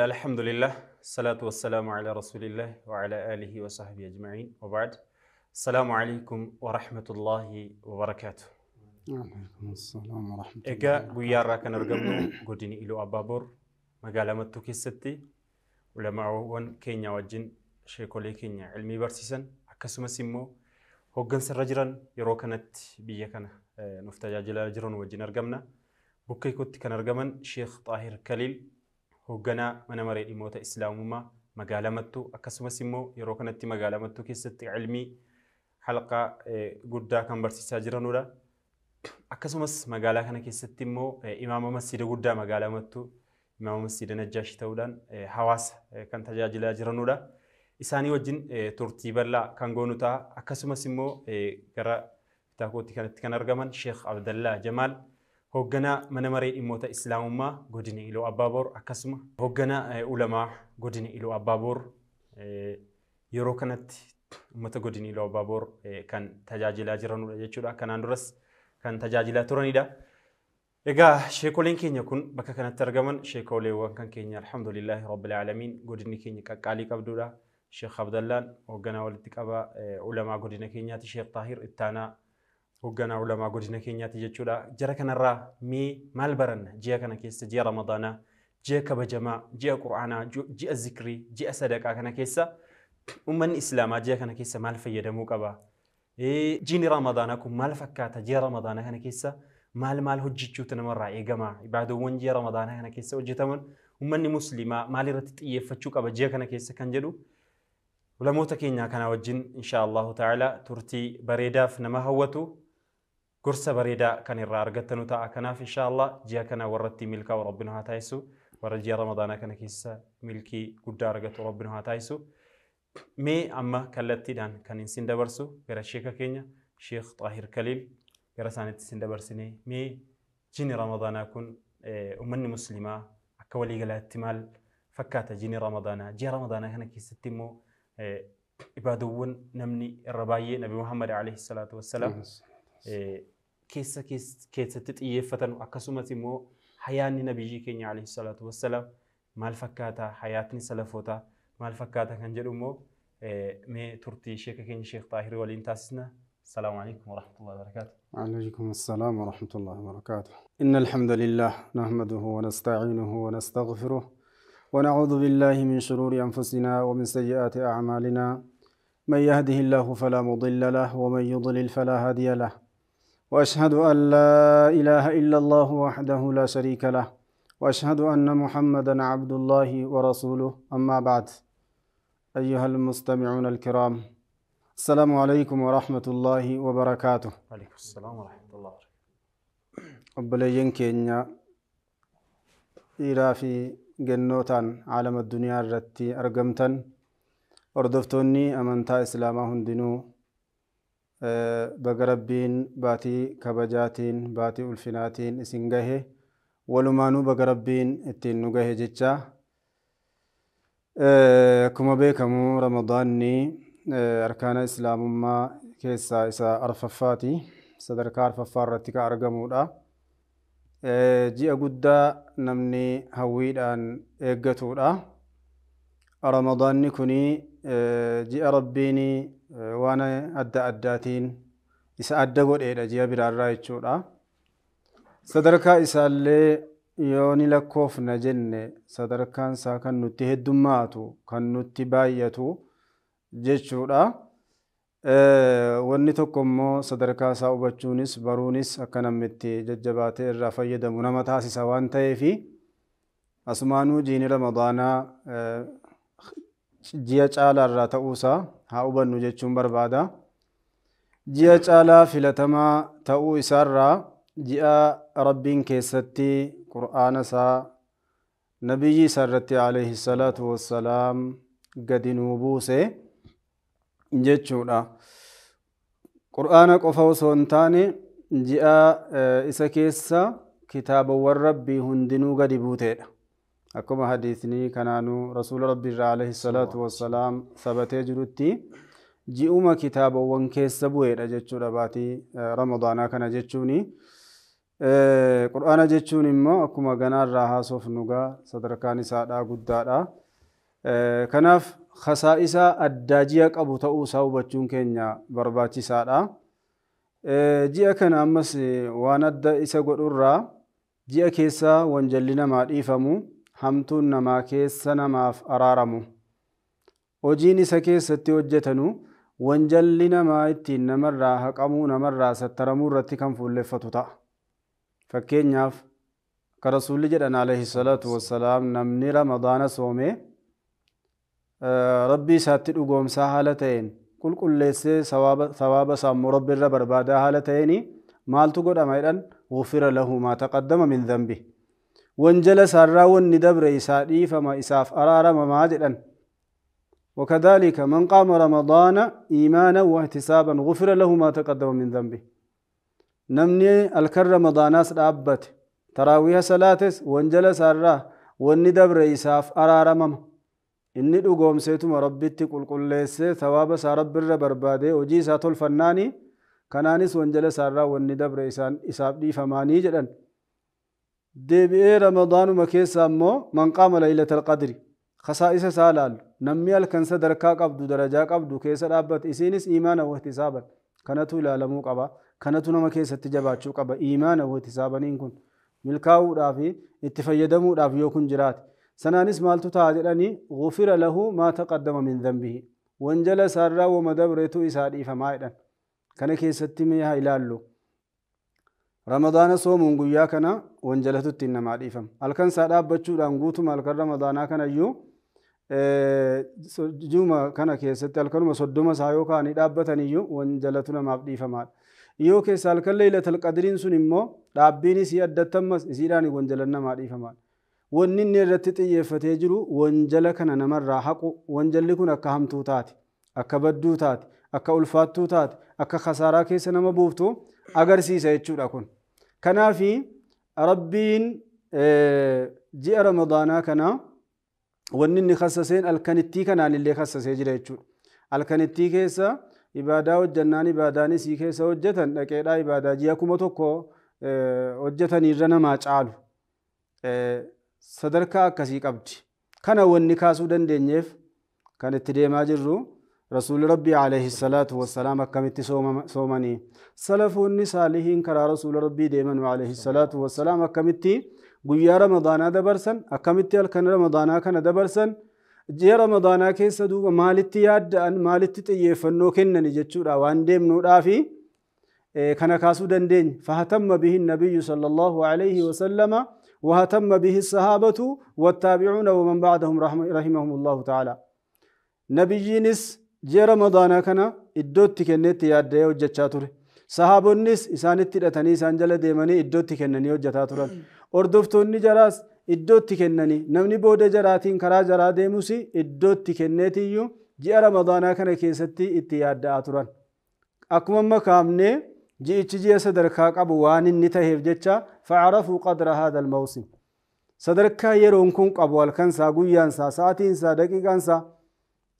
Bismillah, alhamdulillah, salaatu wassalaamu ala rasulillah wa ala alihi wa sahbihi ajma'in wa ba'd. Assalaamu alaykum wa rahmatullahi wa barakaatuh. Waalaikum assalam wa rahmatullahi. Egaa guyyaa irraa kan argamnu godina Iluu Abbaaboor magaalaa Mattuu keessatti ulamaawwan keenya wajjin sheekolee keenya ilmii barsiisan akkasumas immoo hooggansa irra jiran yeroo kanatti biyya kana nuuf tajaajilaa jiran wajjin argamna. Bukkee kootti kan argaman Sheekh Xaahir Kaliil hoogganaa mana maree dhimmoota Islaamummaa magaalaa Mattuu akkasumas immoo yeroo kanatti magaalaa Mattuu keessatti ilmii halqaa guddaa kan barsiisaa jiranudha. Akkasumas magaalaa kana keessatti immoo imaama masjiida guddaa magaalaa Mattuu imaama masjiida Najjaashii ta'uudhaan hawaasa kan tajaajilaa jiranudha. Isaanii wajjin turtii bal'aa kan goonu ta'a. Akkasumas immoo gara bitaa kootti kanatti kan argaman Sheekh Abdallaa Jamaal hoogganaa mana maree dhimmoota Islaamummaa godina Iluu Abbaaboor akkasuma hoogganaa ulamaa godina Iluu Abbaaboor yeroo kanatti uummata godina Iluu Abbaaboor kan tajaajilaa jiranudha jechuudha. Kanaan duras kan tajaajilaa turanidha. Egaa sheekoleen keenya kun bakka kanatti argaman sheekoleewwan kan keenya alhamdulillahi rabbil aalamiin godinni keenya qaqqaalii qabdudha. Sheekh Abdallaan hoogganaa walitti qabaa ulamaa godina keenyaati. Sheekh Xaahir Ittaanaa hoogganaa ulamaa godina keenyaati jechuudha. Jara kanarraa mee maal baranna ji'a kana keessa ji'a Ramadaanaa, ji'a kabajamaa, ji'a Qur'aanaa, ji'a zikrii, ji'a sadaqaa kana keessa uummanni Islaamaa ji'a kana keessa maal fayyadamuu qaba? Jiini Ramadaanaa kun maal fakkaata? Ji'a Ramadaanaa kana keessa maal maal hojjechuutu namarraa eegama? Ibaadawwan ji'a Ramadaanaa kana keessa hojjetaman uummanni Musliimaa maal irratti xiyyeeffachuu qaba ji'a kana keessa kan jedhu ulamoota keenya kana wajjin insha Allahu ta'ala turtii bareedaaf nama hawwatu gorsa bareedaa kan irraa argattanu ta'a. Kanaaf insha Allah ji'a kana warratti milkaa'u Rabbi nu haa taasisu. Warra ji'a Ramadaanaa kana keessa milkii guddaa argatu Rabbi nu haa taasisu. Mee amma kallattiidhaan kan isin dabarsu gara sheeka keenya Sheekh Xaahir Kaliil gara isaaniitti isin dabarsinee mee jiini Ramadaanaa kun uummanni Musliimaa akka waliigalaatti maal fakkaata jiini Ramadaanaa? Ji'a Ramadaanaa kana keessatti immoo ibaadawwan namni irra baay'ee Nabi Muhammad alayhi salaatu wassalaam keessatti xiyyeeffatan akkasumas immoo hayaanni nabiyyi keenya alayhi salaatu wassalaam maal fakkaata hayaatni salafootaa maal fakkaata kan jedhu immoo mee turtii sheeka keenya Sheekh Xaahir waliin taasisna. Assalaamu alaykum wa rahmatullahi wa barakaatuh. وعليكم السلام ورحمة الله وبركاته. إن الحمد لله نحمده ونستعينه ونستغفره ونعوذ بالله من شرور أنفسنا ومن سيئات أعمالنا. من يهده الله فلا مضل له ومن يضلل فلا هادي له. وأشهد أن لا إله إلا الله وحده لا شريك له وأشهد أن محمدا عبد الله ورسوله. أما بعد، أيها المستمعون الكرام، السلام عليكم ورحمة الله وبركاته. وعليكم السلام ورحمة الله وبركاته. Obboleeyyan keenya dhiiraa fi gennootaan عالم الدنيا irratti argamtan hordoftoonni amantaa Islaamaa hundinuu baga Rabbiin baatii kabajaatiin baatii ulfinaatiin isin gahe walumaanuu baga Rabbiin ittiin nu gahe jecha. Akkuma beekamu Ramadaanni arkaana Islaamummaa keessaa isa arfaffaati. Sadarkaa arfaffaa irratti kan argamudha. Ji'a guddaa namni hawwiidhaan eeggatudha. Ramadaanni kuni ji'a Rabbiin waan adda addaatiin isa adda godheedha ji'a biraarraa jechuudha. Sadarkaa isaallee yoo ni lakkoofna jenne sadarkaan isaa kan nutti heddummaatu kan nutti baay'atu jechuudha. Wanni tokko immoo sadarkaa isaa hubachuunis baruunis akka namni itti jajjabaatee irraa fayyadamu nama taasisa waan ta'eefi asumaanuu jiini Ramadaanaa ji'a caalaa irraa ta'uusaa haa hubannu jechuun barbaada. Ji'a caalaa filatamaa ta'uu isaarraa ji'a Rabbiin keessatti Qur'aana isaa nabiyyi isaa irratti alayhi salaatu wassalaam gadi nuu buuse jechuudha. Qur'aana qofa osoo hin taane ji'a isa keessa kitaabawwan Rabbii hundinuu gadi buuteedha. Akkuma hadiisni kanaanuu rasuula Rabbii irraa alayhi salaatu wassalaam sabatee jirutti ji'uma kitaabawwan keessa bu'eedha jechuudha baatii Ramadaanaa kana jechuuni. Qur'aana jechuun immoo akkuma ganaarraa haasofnu gaa sadarkaan isaadhaa guddaadha. Kanaaf khasaa'isaa addaa ji'a qabu ta'uu isaa hubachuun keenya barbaachisaadha. Ji'a kana ammas waan adda isa godhurraa ji'a keessa wanjalli namaa dhiifamu, hamtuun namaa keessa namaaf araaramu. Hojiin isa keessatti hojjetanu wanjalli namaa ittiin namarraa haqamuu, namarraa sattaramuu irratti kan fuulleffatu ta'a. Fakkeenyaaf akka Rasuulli jedhan alayhi salaatu wassalaam namni Ramadaana soome Rabbii isaatti dhugoomsaa haala ta'een qulqulleessee sawaaba isaa immoo Rabbi irra barbaadaa haala ta'een maaltu godhama jedhan gufira lahu maa taqaddama min dhanbi. Wanjala isaarraa wanni dabre isaa dhiifama isaaf araaramamaa jedhan. وكذلك من قام رمضان إيمانا واحتسابا غفر له ما تقدم من ذنبه. نمني الكر رمضاناس دابت تراويح صلاتس وانجل سارة والندبر إساف أرارمم إني دوغوم سيتم ربتي قل قل ليس ثواب سارب الرب بربادي وجيسات الفناني كنانس وانجل سارة والندبر إساف دي فماني جدا دي رمضان مكيسا مو من قام ليلة القدر خصائص سالال نمي الكنسة دركا قبدو درجا قبدو كيسا دابت إسينس إيمانا واحتسابا كانتو إلالمو قبا كانتو نما كيسا تجباتشو قبا إيمانا واحتسابا إنكن ملكاو رافي اتفيدمو رافي يوكن جرات سنانس مالتو تاجراني غفر له ما تقدم من ذنبه وانجل سارا ومدبرتو إسادي فمايدا كان كيسا تميها إلالو رمضان صومون قويا كان وانجلتو التنما ديفم الكنسة دابتشو رانقوتو مالك رمضان كان يو juma kana keessatti halkanuma 30 isaa yoo kaanii dhaabbataniyyuu wanjalatu namaaf dhiifamaadha. Yoo keessa halkan Laylatul Qadriin sun immoo dhaabbiin isii addatti ammas isiidhaan wanjalan namaa dhiifamaadha. Wanni inni irratti xiyyeeffatee jiru wanjala kana namarraa haqu, wanjalli kun akka hamtuu taate, akka badduu taate, akka ulfaattuu taate, akka khasaaraa keessa nama buuftu agarsiisa jechuudha kun. Kanaafi Rabbiin ji'a Ramadaanaa kana wanni inni khassaseen halkanittii kanaan illee khassasee jira jechuudha. Halkanittii keessa ibaadaa hojjannaan ibaadaan isii keessa hojjetan dhaqeedhaa ibaadaa ji'a 1000 hojjetaniirra namaa caalu. Sadarkaa akkasii qabdi. Kana wanni kaasuu dandeenyeef kan itti deemaa jirru Rasuulli Rabbii alayhi salaatu wassalaam akkamitti soomanii salafoonni saalihiin karaa Rasuula Rabbii deeman alayhi salaatu wassalaam akkamitti guyyaa Ramadaanaa dabarsan, akkamitti halkan Ramadaanaa kana dabarsan, ji'a Ramadaanaa keessa duuba maalitti yaadda'an, maalitti xiyyeeffannoo kennani jechuudha waan deemnuudhaafi kana kaasuu dandeenya. Fahatamma bihi nabiyyu sallallahu alayhi wasallama wahatamma bihi sahaabatu wattaabicuuna waman bacdahum rahimahumullahu ta'ala. Nabiyyiinis ji'a Ramadaanaa kana iddootti kenneetti yaadda'ee hojjechaa ture. Sahaabonnis isaanitti hidhatanii isaan jala deemanii iddootti kennanii hojjetaa turan. Hordoftoonni jaraas iddootti kennanii namni booda jaraatiin karaa jaraa deemus iddootti kenneetiyyuu ji'a Ramadaanaa kana keessatti itti yaadda'aa turan. Akkuma amma kaafnee ji'ichi ji'a sadarkaa qabu waan inni taheef jecha fa'arafuu qadra haadha almawsim. Sadarkaa yeroon kun qabu halkansaa, guyyaansaa, sa'aatiinsaa, daqiiqaansaa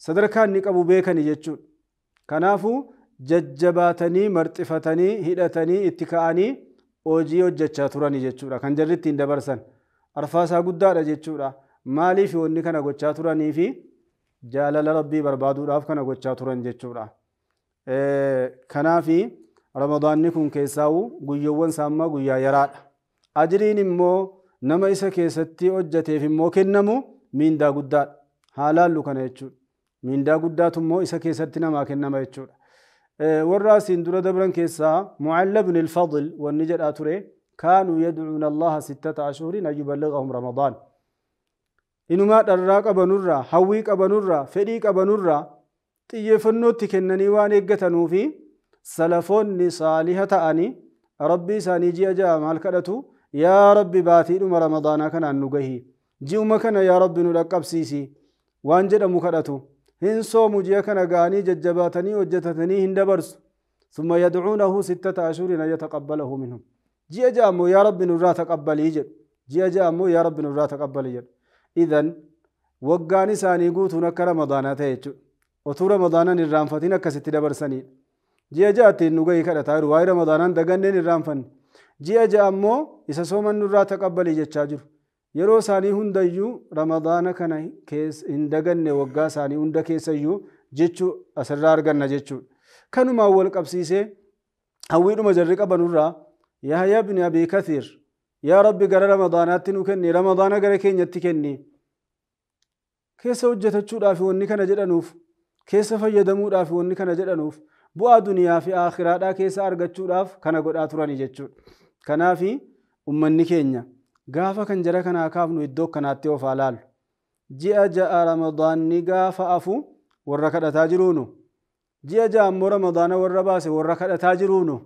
sadarkaa inni qabu beekani jechuudha. Kanaafuu jajjabaatanii marxifatanii hidhatanii itti ka'anii hojii hojjechaa turani jechuudha. Kan jarri ittiin dabarsan arfaasaa guddaadha jechuudha. Maaliif wanni kana gochaa turanii fi jaalala Rabbii barbaaduudhaaf kana gochaa turan jechuudha. Kanaafi Ramadaanni kun keessaa'u guyyoowwan isaa ammaa guyyaa yaraadha. Ajriin immoo nama isa keessatti hojjeteef immoo kennamu miindaa guddaadha. Haa laallu kana jechuudha. Miindaa guddaatu immoo isa keessatti namaa kennama jechuudha. Warra asiin dura dabran keessaa Mu'alla ibn al-Fadl wanni jedhaa ture kaanuu yad'uuna Allaha 6 ashhurin an yuballighahum Ramadaan. Inumaa dharraa qabanurraa, hawwii qabanurraa, fedhii qabanurraa xiyyeeffannootti kennanii waan eeggatanuu fi salafoonni saaliha ta'anii Rabbii isaanii ji'a ja'a maal kadhatu? Yaa Rabbi baatiidhuma Ramadaanaa kanaan nu gahi, ji'uma kana yaa Rabbi nu dhaqqabsiisi waan jedhamu kadhatu. Hin soomu ji'a kana ga'anii jajjabaatanii hojjetatanii hin dabarsu. Summa yad'uunahu 6 ashhurin an yataqabbalahu minhum. Ji'a ja'a ammoo yaa Rabbi nurraa taqabbalii jedhu. Ji'a ja'a ammoo yaa Rabbi nurraa taqabbalii jedhu. Idan waggaan isaanii guutuun akka Ramadaanaa ta'e jechuudha. Otuu Ramadaanaan irraanfatiin akkasitti dabarsanidha. Ji'a ja'atti nu gahii kadhataa jiru. Waa'ee Ramadaanaan daganneen irraanfanne. Ji'a ja'a ammoo isa sooman nurraa taqabbalii jechaa jiru. Yeroo isaanii hundayyuu Ramadaana kana keessa hin daganne waggaa isaanii hunda keessayyuu jechuu asirraa arganna jechuudha. Kanumaan wal qabsiisee hawwiidhuma jarri qabanurraa Yahyaa bin Abii Kathiir yaa Rabbi gara Ramadaanaatti nu kenni, Ramadaana gara keenyatti kenni. Keessa hojjetachuudhaaf wanni kana jedhanuuf, keessa fayyadamuudhaaf wanni kana jedhanuuf, bu'aa duniyaa fi aakhiraadhaa keessa argachuudhaaf kana godhaa turani jechuudha. Kanaafi ummanni keenya gaafa kan jara kanaa kaafnu iddoo kanaatti of haa laallu. Ji'a ja'a Ramadaanni gaafa afu warra kadhataa jiruunu. Ji'a ja'a ammoo Ramadaana warra baase warra kadhataa jiruunu.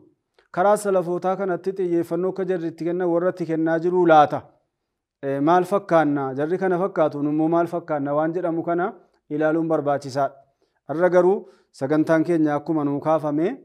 Karaa salafootaa kanatti xiyyeeffannoo akka jarri itti kennan warra itti kennaa jiruu laata. Maal fakkaanna jarri kana fakkaatu immoo maal fakkaanna waan jedhamu kana ilaaluun barbaachisaadha. Har'a garuu sagantaan keenya akkuma nuu kaafame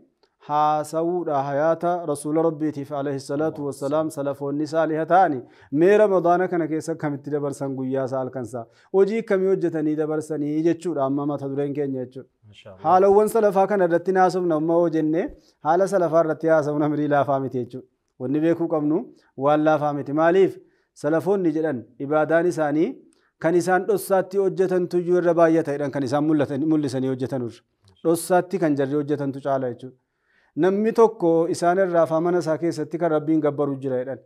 haasawuudha hayaata rasuula rabbiitiif alayhi salaatu wassalaam salafoonni saaliha ta'ani mee Ramadaana kana keessa akkamitti dabarsan guyyaa isaa halkansaa hojii akkamii hojjetanii dabarsanii jechuudha amma mata dureen keenya jechuudha. Haalawwan salafaa kana irratti haasofna amma hoo jennee haala salafaa irratti haasofna mirii laafaa miti jechuudha. Wanni beekuu qabnu waan laafaa miti. Maaliif salafoonni jedhan ibaadaan isaanii kan isaan dhossaatti hojjetantu iyyuu irra baay'ata jedhan kan isaan mul'isanii hojjetanurra. Dhossaatti kan jarri hojjetantu caala jechuudha. Namni tokko isaan irraa afaan mana isaa keessatti kan Rabbiin gabbaru jira jedhan.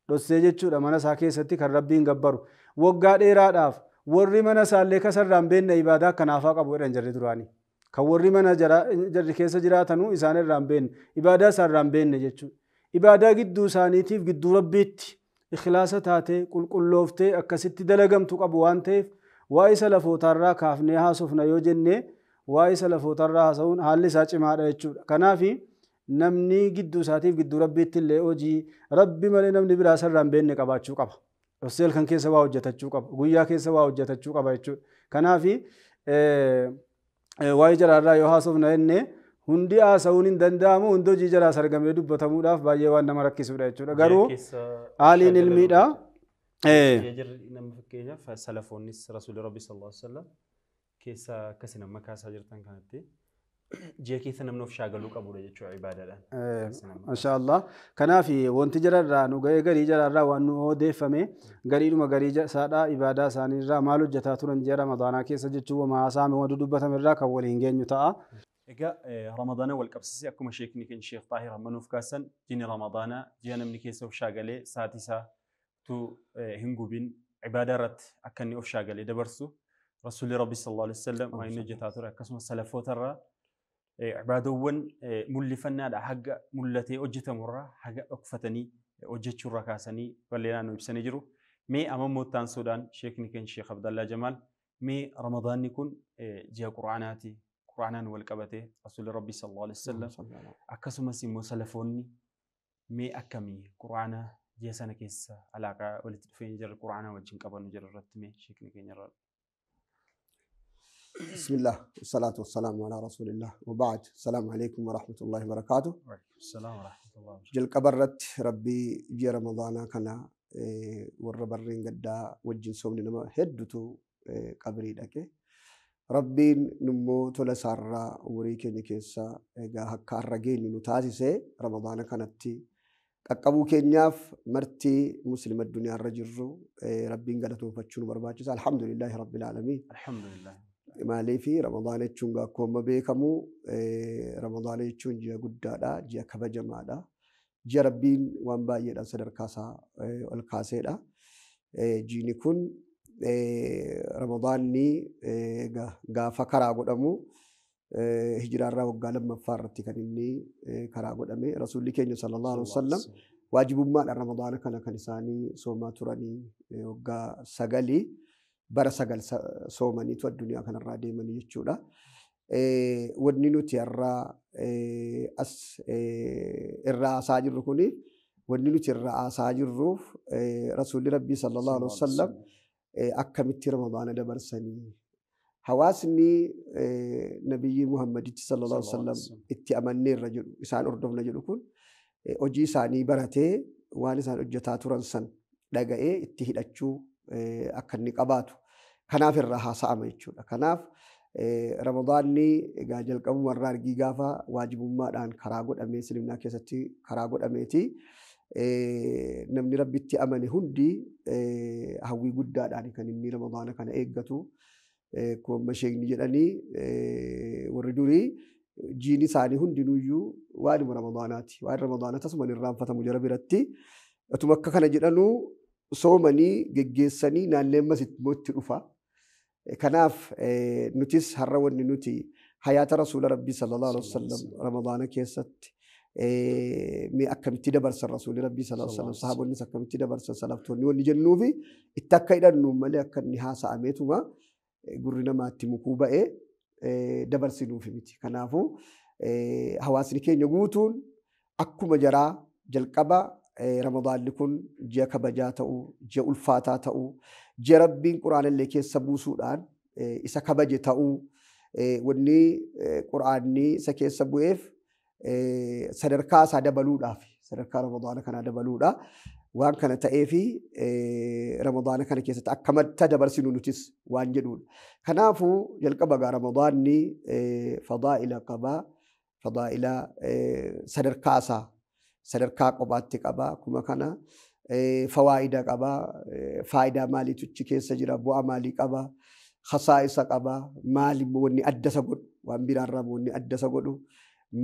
Dhossee jechuudha mana isaa keessatti kan Rabbiin gabbaru. Waggaa dheeraadhaaf warri mana isaallee kasarraa hin beekne ibaadaa akkanaafaa qabu jedhan jarri duraanii. Kan warri mana jarri keessa jiraatanuu isaan irraa hin beekne ibaadaa isaarraa hin beekne jechuudha. Ibaadaa gidduu isaaniitiif gidduu Rabbiitti ikhlaasa taatee qulqullooftee akkasitti dalagamtu qabu waan ta'eef waa'ee salafootaarraa kaafnee haasofna yoo jennee waa'ee salafootaarraa haasa'uun haalli isaa cimaadha jechuudha. Kanaafi namni gidduu isaatiif gidduu Rabbiitti illee hojii Rabbi malee namni biraa isarraa hin beekne qabaachuu qaba. Dhossee halkan keessa waa hojjetachuu qaba. Guyyaa keessa waa hojjetachuu qaba jechuudha. Kanaafi waa'ee jaraarraa yoo haasofna jennee hundi haasa'uun hin danda'amu hundi hojii jaraas argamee dubbatamuudhaaf baay'ee waan nama rakkisudha jechuudha. Garuu haaliin ilmiidha. Nama fakkeenyaaf salafoonnis rasuulli Rabbi sallallahu alaihi wasallam keessa akkasin amma kaasaa jirtan kanatti ji'a keessa namni of shaagaluu qabudha jechuudha ibaadaadhaan. Mashaallah. Kanaaf wanti jararraa nu ga'ee garii jararraa waan nu odeeffame gariidhuma garii isaadhaa ibaadaa isaaniirraa maal hojjetaa turan ji'a Ramadaanaa keessa jechuun wama haasa'ame waan dubbatame irraa kan waliin geenyu ta'a. Egaa Ramadaana wal qabsiisee akkuma sheekni keenya Sheekh Xaahir amma nuuf kaasan jiini Ramadaanaa ji'a namni keessa of shaagalee sa'aatii isaa tu hin gubin ibaadaa irratti akka inni of shaagalee dabarsu rasuulli Rabbi sallallahu alaihi wasallam waan inni hojjetaa ture akkasumas salafootarraa ibaadawwan mul'ifannaadha haga mul'atee hojjetamurraa haga dhokfatanii hojjechuurraa kaasanii bal'inaan nu ibsanii jiru. Mee amma moottaansuudhaan sheekni keenya Sheekh Abdallaa Jamaal mee Ramadaanni kun ji'a Qur'aanaati. Qur'aanaan wal qabatee rasuulli Rabbi sallallahu alaihi wasallam akkasumas immoo salafoonni mee akkamii Qur'aana ji'a sana keessa alaaqaa walitti dhufeenya jira Qur'aanaa wajjin qabannu jira irratti mee sheekni keenya irraa. بسم الله والصلاة والسلام على رسول الله وبعد. السلام عليكم ورحمة الله وبركاته. وعليكم السلام ورحمة الله وبركاته. جل قبرت ربي جي رمضان كان وربرين قدا وجن سومني نما هدتو قبري دك ربي نمو تول سارا وريك نكيسا اغا حكا رجين نتاسيسه رمضان كانت ققبو كينياف مرتي مسلم الدنيا الرجر ربي غلطو فچون برباچس. الحمد لله رب العالمين. الحمد لله. Maaliifi Ramadaana jechuun akkuma beekamu Ramadaana jechuun ji'a guddaadha, ji'a kabajamaadha, ji'a Rabbiin waan baay'eedhaan sadarkaa isaa ol kaaseedha. Jiini kun Ramadaanni gaafa karaa godhamu hijiraarraa waggaa lammaffaa irratti kan inni karaa godhame. Rasuulli keenya sallallahu alaihi wasallam waajibummaadhaan Ramadaana kana kan isaanii soomaa turanii waggaa 9 bara 9 soomaniitu addunyaa kanarraa deemanii jechuudha. Wanni nuti irraa as irraa haasaa jirru kuni wanni nuti irraa haasaa jirruuf rasuulli Rabbii sallallahu alaihi wasallam akkamitti Ramadaana dabarsanii hawaasni nabiyyi Muhammaditti sallallahu alaihi wasallam itti amanneerra jedhu isaan hordofna jedhu kun hojii isaanii baratee waan isaan hojjetaa turan san dhaga'ee itti hidhachuu akka inni qabaatu kanaaf irraa haasa'ama jechuudha. Kanaaf Ramadaanni egaa jalqabuma irraa argii gaafa waajibummaadhaan karaa godhamee Islaamaa keessatti karaa godhameeti. Namni Rabbitti amane hundi hawwii guddaadhaan kan inni Ramadaana kana eeggatu. Akkuma sheekni jedhanii warri durii jiini isaanii hundinuyyuu waanuma Ramadaanaati. Waan Ramadaanaa tasuma hin irraanfatamu jara biratti. Otuma akka kana jedhanuu soomanii geggeessanii naannoo ammas immoo itti dhufa. Kanaaf nutis har'a wanni nuti hayaata Rasuula Rabbii sallallahu alaihi wasallam Ramadaana keessatti mee akkamitti dabarsan Rasuulli Rabbii sallallahu alaihi wasallam sahaabonnis akkamitti dabarsan salaftoonni wanni jennuufi itti akka hidhannu malee akka inni haasa'ameetuma gurri namaatti mukuu ba'ee dabarsinuufi miti. Kanaafuu hawaasni keenya guutuun akkuma jaraa jalqaba Ramadaanni kun ji'a kabajaa ta'uu, ji'a ulfaataa ta'uu, ji'a Rabbiin Quraanallee keessa buusuudhaan isa kabaje ta'uu, wanni Quraanni isa keessa bu'eef sadarkaa isaa dabaluudhaaf, sadarkaa Ramadaana kanaa dabaluudha. Waan kana ta'eefi Ramadaana kana keessatti akkamitti dabarsinu nutis waan jedhudha. Kanaafuu jalqaba gaa Ramadaanni fadaa'ila qabaa, fadaa'ila sadarkaa isaa sadarkaa kophaatti qaba. Akkuma kana fawaa'ida qaba. Faayidaa maaliitu achi keessa jira? Bu'aa maalii qaba? Khasaa'isa qaba. Maali wanni adda isa godhu? Waan biraarraa wanni adda isa godhu?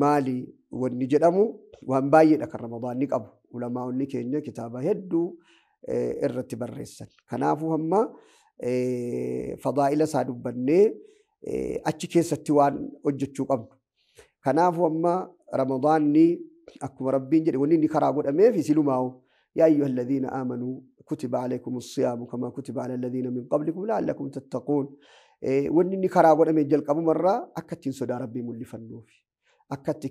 Maali wanni jedhamu waan baay'eedha kan Ramadaanni qabu. Ulamaa'onni keenya kitaaba hedduu irratti barreessan. Kanaafuu hamma fadaa'ila isaa dubbannee achi keessatti waan hojjechuu qabnu. Kanaafuu hamma Ramadaanni akkuma Rabbiin jedhe wanni inni karaa godhameef silumaa'u. Yaa ayyuha alladhiina aamanuu kutiba alaykum as-siyaamu kamaa kutiba ala alladhiina min qablikum la'allakum tattaquun. Wanni inni karaa godhame jalqabumarraa akka ittiin sodaa Rabbii mul'ifannuufi. Akka itti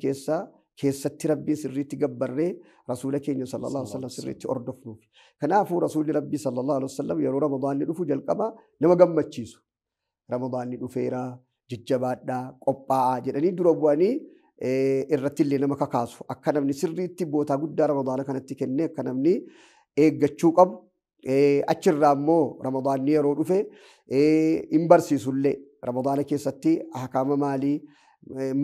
keessatti Rabbiin sirriitti gabbarree Rasuula keenya sallallahu alaihi wasallam sirriitti hordofnuufi. Kanaafuu Rasuulli Rabbii sallallahu alaihi wasallam yeroo Ramadaanni dhufu jalqaba nama gammachiisu. Ramadaanni dhufeera, jajjabaadhaa, qophaa'aa jedhanii dura bu'anii irratti illee nama kakaasu. Akka namni sirriitti bootaa guddaa Ramadaana kanatti kennee akka namni eeggachuu qabu. Achirraa immoo Ramadaanni yeroo dhufe hin barsiisullee. Ramadaana keessatti ahkaama maalii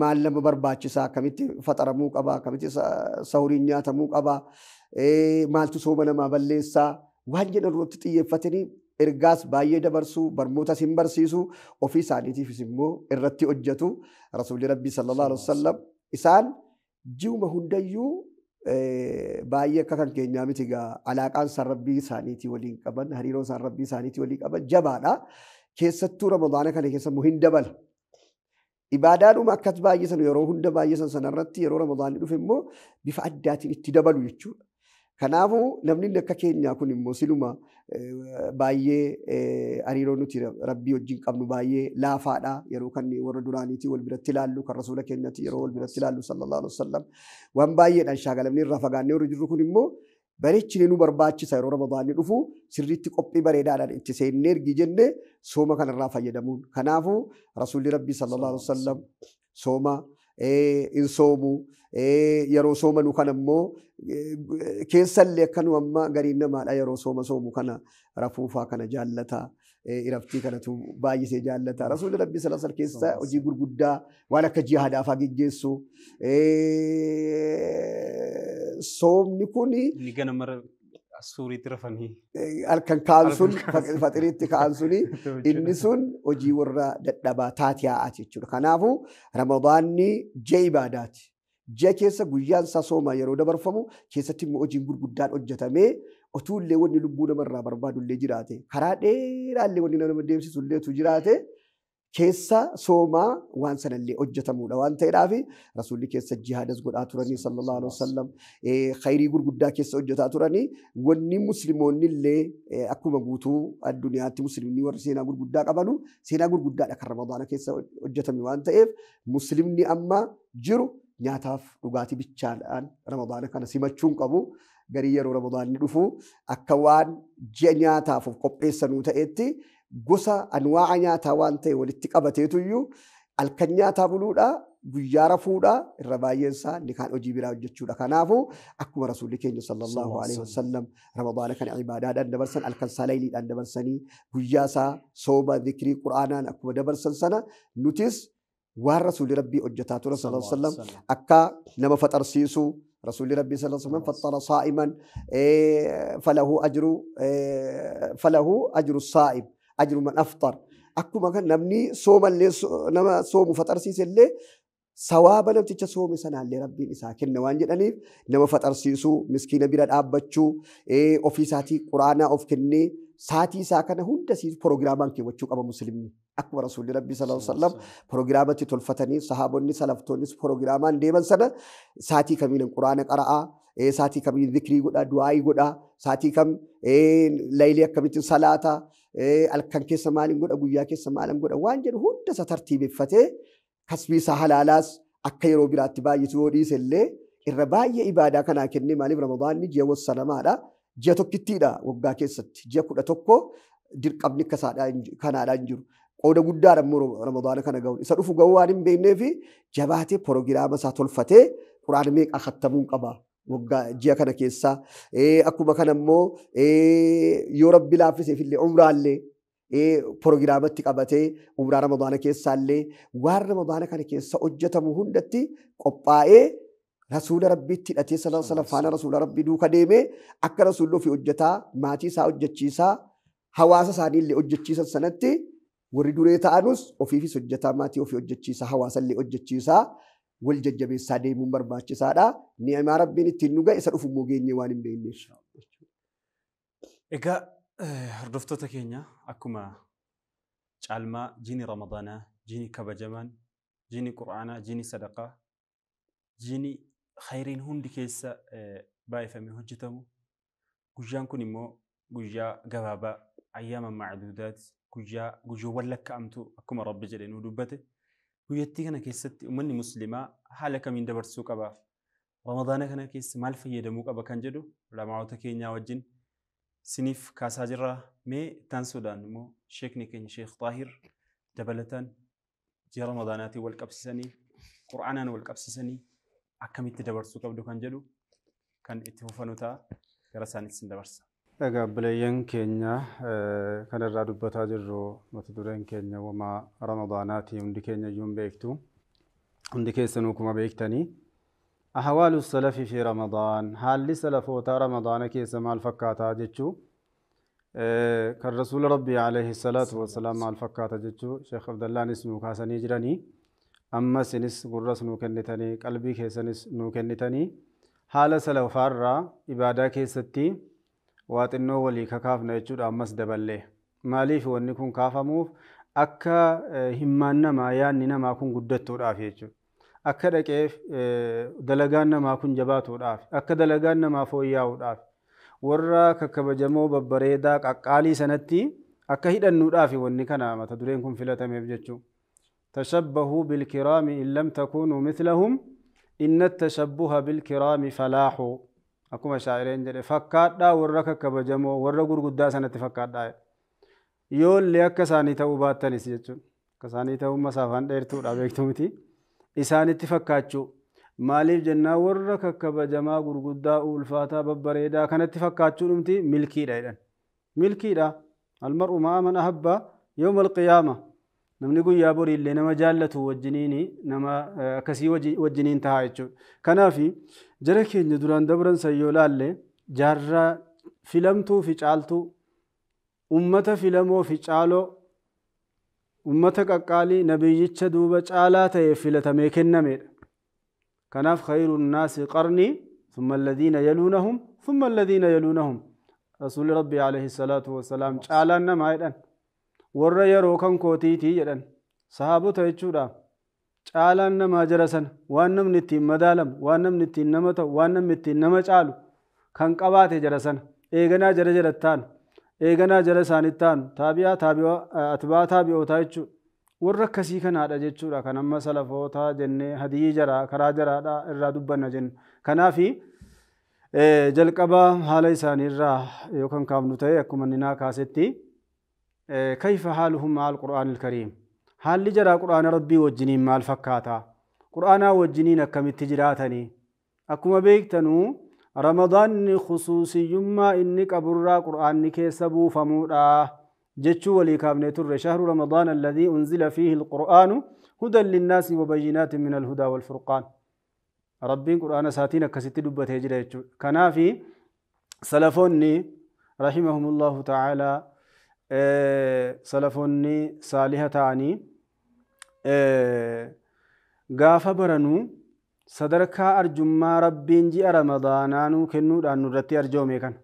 maal nama barbaachisaa, akkamitti faxaramuu qaba, akkamitti sahuriin nyaatamuu qaba, maaltu sooma namaa balleessaa waan jedhan irratti xiyyeeffatanii ergaas baay'ee dabarsuu, barnootas hin barsiisu, ofii isaaniitiifis immoo irratti hojjetu. Rasuulli Rabbii sallallahu alaihi wasallam isaan ji'uma hundayyuu baay'ee akka kan keenyaa miti gaa alaaqaan isaan Rabbii isaaniitii waliin qaban, hariiroo isaan Rabbii isaaniitii waliin qaban jabaadha. Keessattuu Ramadaana kana keessa immoo hin dabala. Ibaadaadhuma akkas baay'isan yeroo hunda baay'isan sanarratti yeroo Ramadaanni dhufe immoo bifa addaatiin itti dabalu jechuudha. Kanaafuu namni akka keenyaa kun immoo siluma baay'ee hariiroo nuti Rabbii wajjin qabnu baay'ee laafaadha. Yeroo kan warra duraaniitii wal biratti ilaallu kan Rasuula keenyatti yeroo wal biratti ilaallu sallallahu alaihi wasallam waan baay'eedhaan shaagalamni irraa fagaannee warri jirru kun immoo bareechinee nu barbaachisa yeroo Ramadaanni dhufu sirriitti qophii bareedaadhaan itti seennee ergi jenne sooma kanarraa fayyadamuun. Kanaafuu Rasuulli Rabbii sallallahu alaihi wasallam sooma hin soomu. Yeroo soomanu kana immoo keessallee akka nu amma gariin namaadha yeroo sooma soomu kana rafuufaa kana jaallata. Iraftii kanatu baay'isee jaallata. Rasuulli Rabbii sallallahu alaihi wasallam keessa hojii gurguddaa waan akka jihaadaafaa geggeessu. Soomni kun Inni ganama suuriitti rafanii. Halkan ka'an sun faxiriitti ka'an suni inni sun hojii warra dadhabaa taatiyaa'aati jechuudha. Kanaafuu Ramadaanni ji'a ibaadaati. Ji'a keessa guyyaan isaa soomaa yeroo dabarfamu keessatti immoo hojiin gurguddaan hojjetamee otuu illee wanni lubbuu namarraa barbaadu illee jiraate karaa dheeraa illee wanni nama deemsisu illeetu jiraate keessa soomaa waan sanallee hojjetamudha waan ta'eedhaaf Rasuulli keessa jihaadas godhaa turanii sallallahu alaihi wasallam khayrii gurguddaa keessa hojjetaa turanii wanni musliimoonni illee akkuma guutuu addunyaatti muslimni warri seenaa gurguddaa qabanu seenaa gurguddaadha kan Ramadaana keessa hojjetame waan ta'eef muslimni amma jiru nyaataaf dhugaatii bichaadhaan Ramadaana kana simachuun qabu. Garii yeroo Ramadaanni dhufu akka waan ji'a nyaataaf of qopheessanuu ta'etti gosa anwaa'a nyaataa waan ta'e walitti qabateetuyyuu halkan nyaataa buluudha, guyyaa rafuudha, irra baay'een isaa inni kaan hojii biraa hojjechuudha. Kanaafuu akkuma Rasuulli keenya sallallahu alaihi wasallam Ramadaana kana ibaadaadhaan dabarsan, halkan isaa layliidhaan dabarsanii, guyyaa isaa sooma, zikrii, Qur'aanaan akkuma dabarsan sana nutis waan Rasuulli Rabbii hojjetaa ture sallallahu alaihi wasallam akka nama faxarsiisu, Rasuulli Rabbii sallallahu alaihi wasallam fattara saa'iman falahu ajru saa'im ajru man aftar. Akkuma kan namni soomallee nama soomu faxarsiisellee sawaaba namticha soome sanaallee Rabbiin isaa kenna waan jedhaniif nama faxarsiisuu, miskiina bira dhaabbachuu, ofii isaatii quraanaa of kennee saatii isaa kana hunda siif proogiraamaan keewwachuu qaba muslimni. Akkuma Rasuulli Rabbii sallallahu alaihi wasallam proogiraamatti tolfatanii sahaabonni salaftoonnis proogiraamaan deeman sana saatii kamiin quraana qara'aa, saatii kamiin zikrii godhaa, du'aayii godhaa, saatii kam layilii akkamittiin salaataa, halkan keessa maaliin godha, guyyaa keessa maaliin godha waan jedhu hunda isa tartiibeffatee kasbii isaa halaalaas akka yeroo biraatti baay'isu yoo dhiise illee irra baay'ee ibaadaa kanaa kennee maaliif Ramadaanni ji'a wassanamaadha. Ji'a tokkittiidha waggaa keessatti. Ji'a 11 dirqamni akka kanaadhaa hin jiru. Qooda guddaadha immoo Ramadaana kana ga'uun. Isa dhufu ga'uu waan hin beekneef jabaatee proogiraama isaa tolfatee quraana meeqa khattamuun qaba waggaa ji'a kana keessaa. Akkuma kana immoo yoo Rabbi laaffiseef illee umraallee proogiraamatti qabatee umraa Ramadaana keessaallee waan Ramadaana kana keessa hojjetamu hundatti qophaa'ee Rasuula Rabbiitti hidhatee sallallahu alaihi wasallam faana Rasuula Rabbii duuka deemee akka Rasuulli ofii hojjetaa maatii isaa hojjechiisaa hawaasa isaanii illee hojjechiisan sanatti warri duree ta'anus ofiifis hojjetaa maatii ofii hojjechiisaa hawaasa illee hojjechiisaa wal jajjabeessaa deemuun barbaachisaadha. Ni'imaa Rabbiin ittiin nu ga'e isa dhufu immoo geenyee waan hin beekneef. Egaa hordoftoota keenya akkuma caalmaa jiini Ramadaanaa, jiini kabajamaan, jiini Qur'aanaa, jiini sadaqaa, jiini khayriin hundi keessa baay'ifamee hojjetamu. Guyyaan kun immoo guyyaa gabaabaa ayyaama macduudaati, guyyaa guyyoowwan lakkaa'amtu akkuma Rabbi jedhee nuu dubbate. Guyyattii kana keessatti uummanni muslimaa haala kamiin dabarsuu qaba? Ramadaana kana keessa maal fayyadamuu qaba kan jedhu ulamaa'ota keenyaa wajjin siniif kaasaa jirra. Mee ittaansuudhaan immoo sheekni keenya Sheekh Xaahir dabalataan ji'a Ramadaanaatiin wal qabsiisanii Qur'aanaan wal qabsiisanii akkamitti dabarsuu qabdu kan jedhu kan itti fufanu ta'a. Gara isaaniitti sin dabarsa. Egaa obboleeyyan keenya kanarraa dubbataa jirru mata dureen keenya wamaa Ramadaanaati. Hundi keenya iyyuu hin beektu. Hundi keessanuu kuma beektanii. Ahwaalu salafi fi Ramadaan haalli salafootaa Ramadaana keessa maal fakkaataa jechuu kan Rasuula Rabbii alayhi salaatu wassalaam maal fakkaata jechuu Sheekh Abdallaanis nuu kaasanii jiranii. Ammas isinis gurras nuu kennitanii qalbii keessanis nuu kennitanii haala salafaarraa ibaadaa keessatti waa xinnoo walii kakaafna jechuudha ammas daballee. Maaliif wanni kun kaafamuuf akka himmaan namaa yaadni namaa kun guddattuudhaaf jechuudha. Akka dhaqeef dalagaan namaa kun jabaatuudhaaf akka dalagaan namaa fooyya'uudhaaf warra kakkabajamoo babbareedaa qaqqaalii sanatti akka hidhannuudhaaf wanni kana mata dureen kun filatameef jechuudha. Tashabbahuu bilkiraami in lam takuunuu mithlahum inna tashabbuha bilkiraami falaahu. Akkuma shaa'ireen jedhe fakkaadhaa warra kakkabajamoo warra gurguddaa sanatti fakkaadhaa. Yoo illee akka isaanii ta'uu baattanis jechuudha. Akka isaanii ta'uu masaafaan dheertuudha beektu miti. Isaanitti fakkaachuu. Maaliif jennaan warra kakkabajamaa gurguddaa ulfaataa babbareedaa kanatti fakkaachuu dhumti milkiidha jedhan. Milkiidha. Almar'u ma'a man ahabba yawma alqiyaama. Namni guyyaa boriillee nama jaallatu wajjiniin nama akkasii wajjiniin ta'a jechuudha. Kanaaf jara keenya duraan dabran san yoo laalle jaarraa filamtuu fi caaltuu ummata filamoo fi caaloo ummata qaqqaalii nabiyyicha duuba caalaa ta'e filatamee kennamedha. Kanaaf khayru nnaasi qarnii thumma alladhiina yaluunahum thumma alladhiina yaluunahum. Rasuulli Rabbii alayhi salaatu wassalaam caalaan namaa jedhan. Warra yeroo kan kootiitii jedhan sahaabota jechuudha. Caalaan namaa jara sana waan namni ittiin madaalamu, waan namni ittiin nama ta'u, waan namni ittiin nama caalu kan qabaate jara sana. Eeganaa jara jalatti taanu, eeganaa jara isaanitti taanu, taabi'aa atbaa taabi'ootaa jechuudha. Warra akkasii kanaadha jechuudha kan amma salafootaa jennee hadiyii jaraa karaa jaraadhaa irraa dubbanna jennu. Kanaafi jalqaba haala isaaniirraa yoo kan kaafnu ta'e akkuma inni naa kaasetti kayfa haaluhum ma'a al-Qur'aanil Kariim. Haalli jaraa Qur'aana Rabbii wajjiniin maal fakkaata? Qur'aanaa wajjiniin akkamitti jiraatanii? Akkuma beektanuu Ramadaanni khusuusiyyummaa inni qaburraa Qur'aanni keessa buufamuudha jechuu walii kaafnee turre. Shahru Ramadaan alladhii unzila fiihi al-Qur'aanu hudan linnaasi wa bayyinaatin min al-hudaa wal-furqaan. Rabbiin quraana isaatiin akkasitti dubbatee jira jechuudha. Kanaafi salafoonni rahimahumullahu ta'ala salafoonni saaliha ta'anii gaafa baranuu sadarkaa arjummaa Rabbiin ji'a Ramadaanaa nuu kennuudhaan nurratti arjoome kana.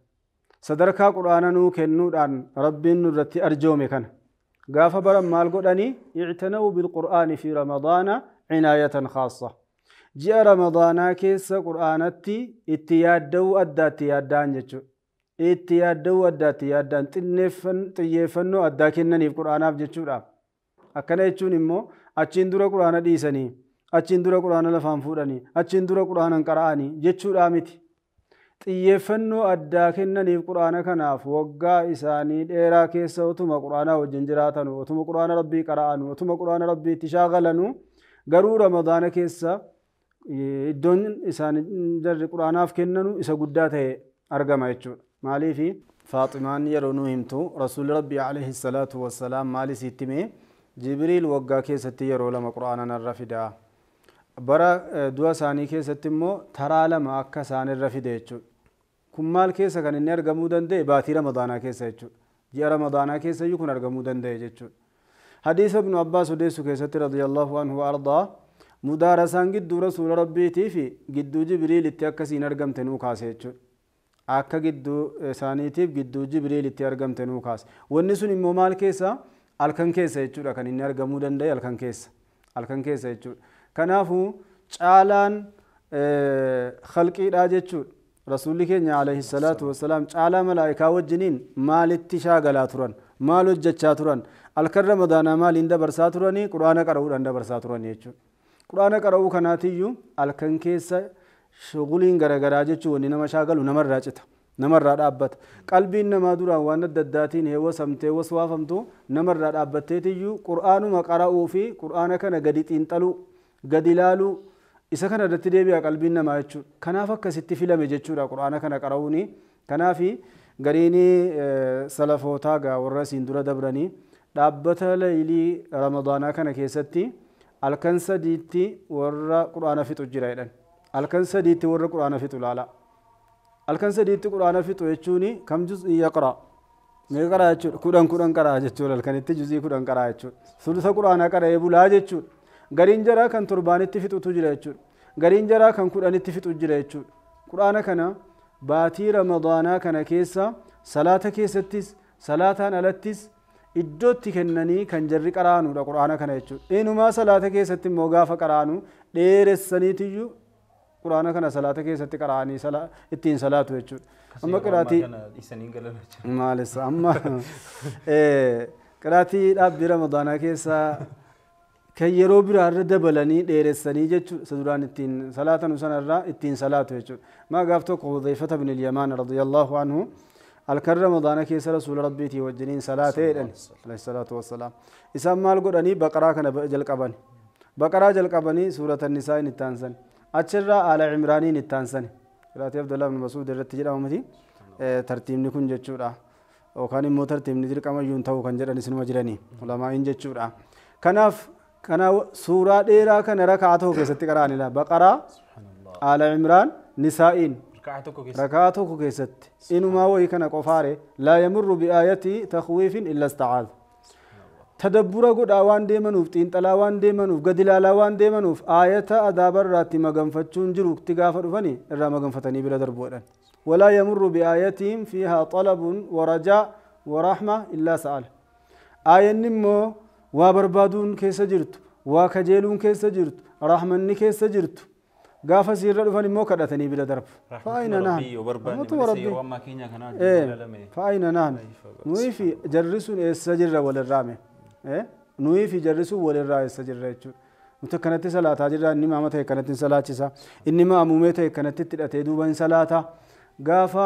Sadarkaa quraana nuu kennuudhaan Rabbiin nurratti arjoome kana. Gaafa baran maal godhanii i'tanawu bilqur'aani fi Ramadaana cinaayatan khaassa. Ji'a Ramadaanaa keessa qur'aanatti itti yaadda'uu addaatti yaadda'an jechuudha. Itti yaadda'uu addaatti yaadda'an xiyyeeffannoo addaa kennaniif qur'aanaaf jechuudha. Akkana jechuun immoo achiin dura qur'aana dhiisanii, achiin dura qur'aana lafaan fuudhanii, achiin dura qur'aana hin qara'anii jechuudha miti. Xiyyeeffannoo addaa kennaniif qur'aana kanaaf waggaa isaanii dheeraa keessa otuma qur'aanaa wajjin jiraatanu, otuma qur'aana Rabbii qara'anu, otuma qur'aana Rabbii itti shaakalanu garuu Ramadaana keessa iddoon isaan jarri qur'aanaaf kennanu isa guddaa ta'e argama jechuudha. Maaliifi Faaximaan yeroo nuu himtu Rasuulli Rabbii alayhi salaatu wassalaam maal isiitti hime? Jibriil waggaa keessatti yeroo lama qur'aana narra fidaa. Bara du'a isaanii keessatti immoo taraa lama akka isaan irra fide jechuudha. Kun maal keessa kan inni argamuu danda'e? Baatii Ramadaanaa keessa jechuudha. Ji'a Ramadaanaa keessa iyyuu kun argamuu danda'e jechuudha. Hadiisa Ibnu Abbaas odeessu keessatti radiyallahu anhu wa ardaa mudaarasaan gidduu Rasuula Rabbiitii fi gidduu Jibriilitti akkasiin argamte nuu kaase jechuudha. Akka gidduu isaaniitiif gidduu Jibriilitti argamte nuu kaase. Wanni sun immoo maal keessa? Halkan keessa jechuudha kan inni argamuu danda'e halkan keessa. Halkan keessa jechuudha. Kanaafuu caalaan khalqiidhaa jechuudha. Rasuulli keenya alayhi salaatu wassalaam caalaa malaa'ikaa wajjiniin maalitti shaagalaa turan? Maal hojjechaa turan? Halkan Ramadaanaa maaliin dabarsaa turanii? Qur'aana qara'uudhaan dabarsaa turan jechuudha. Qur'aana qara'uu kanaatiyyuu halkan keessa shuguliin garagaraa jechuun wanni nama shaagalu namarraa cita. Namarraa dhaabbata. Qalbiin namaa duraan waan adda addaatiin heewwasamtee waswaafamtu namarraa dhaabbatteetiyyuu qur'aanuma qara'uu fi qur'aana kana gadi xiinxaluu, gadi ilaaluu isa kana irratti deebi'a qalbiin namaa jechuudha. Kanaaf akkasitti filame jechuudha qur'aana kana qara'uuni. Kanaafi gariin salafootaa gaa warra isiin dura dabranii dhaabbata laylii Ramadaanaa kana keessatti halkan sadiitti warra qur'aana fixu jira jedhan. Halkan sadiitti warra qur'aana fixu ilaala. Halkan sadiitti qur'aana fixu jechuun kam juz'ii yaqra? Meeqa qaraa jechuudha? Kudhan kudhan qaraa jechuudha. Halkanitti juz'ii 10 qaraa jechuudha. Sulusa qur'aanaa qara'ee bulaa jechuudha. Gariin jaraa kan torbaanitti fixutu jira jechuudha. Gariin jaraa kan 10tti fixu jira jechuudha. Qur'aana kana baatii Ramadaanaa kana keessa salaata keessattis salaataan alattis iddootti kennanii kan jarri qara'anuudha qur'aana kana jechuudha. Inumaa salaata keessatti immoo gaafa qara'anu dheeressaniitiyyuu qur'aana kana salaata keessatti qara'anii ittiin salaatu jechuudha. Amma qiraatii maalessa amma qiraatii dhaabbii Ramadaanaa keessa kan yeroo biraarra dabalanii dheeressanii jechuudha. Isa duraan ittiin salaatanu sanarraa ittiin salaatu jechuudha. Maa gaaf tokko Hudayfata bin Yamaan radiyallahu anhu halkan Ramadaana keessa Rasuula Rabbiitii wajjiniin salaatee jedhan alayhi salaatu wassalaam. Isaan maal godhanii baqaraa kana jalqaban. Baqaraa jalqabanii suurata Nisaa'iin itti aansan. Achirraa Aala Cimraaniin itti aansan. Qiraatii Abdullah ibn Masuud irratti jedhama miti tartiibni kun jechuudha. Yookaan immoo tartiibni dirqama iyyuu hin ta'u kan jedhan isinuma jiranii ulamaa'iin jechuudha. Kanaaf kana suuraa dheeraa kana rakaa tokko keessatti qara'anidha. Baqaraa, Aala Cimraan, Nisaa'iin rakaa tokko keessatti inumaa wayii kana qofaare laa yamurru bi'aayatii takhwiifin illa ista'aadha. Tadabbura godhaa waan deemanuuf, xiinxalaa waan deemanuuf, gadi ilaalaa waan deemanuuf aayata adaabarraatti maganfachuun jirutti gaafa dhufanii irraa maganfatanii bira darbuudhaan. Walaa yamurru bi'aayatihim fiihaa xalabun warajaa warahma illaa sa'ala. Aayanni immoo waa barbaaduun keessa jirtu, waa kajeeluun keessa jirtu, rahmanni keessa jirtu. Gaafa siirra dhufan immoo kadhatanii bira darbu. Fa'aayina naan. Fa'aayina naan. Nuyi fi jarri sun eessa jirra walirraame? Nuyi fi jarri sun walirraa eessa jirra jechuudha. Nuti akkanatti salaataa jirra, inni maama ta'e akkanatti hin salaachisa. Inni maamumee ta'e akkanatti itti hidhatee duuba hin salaata. Gaafa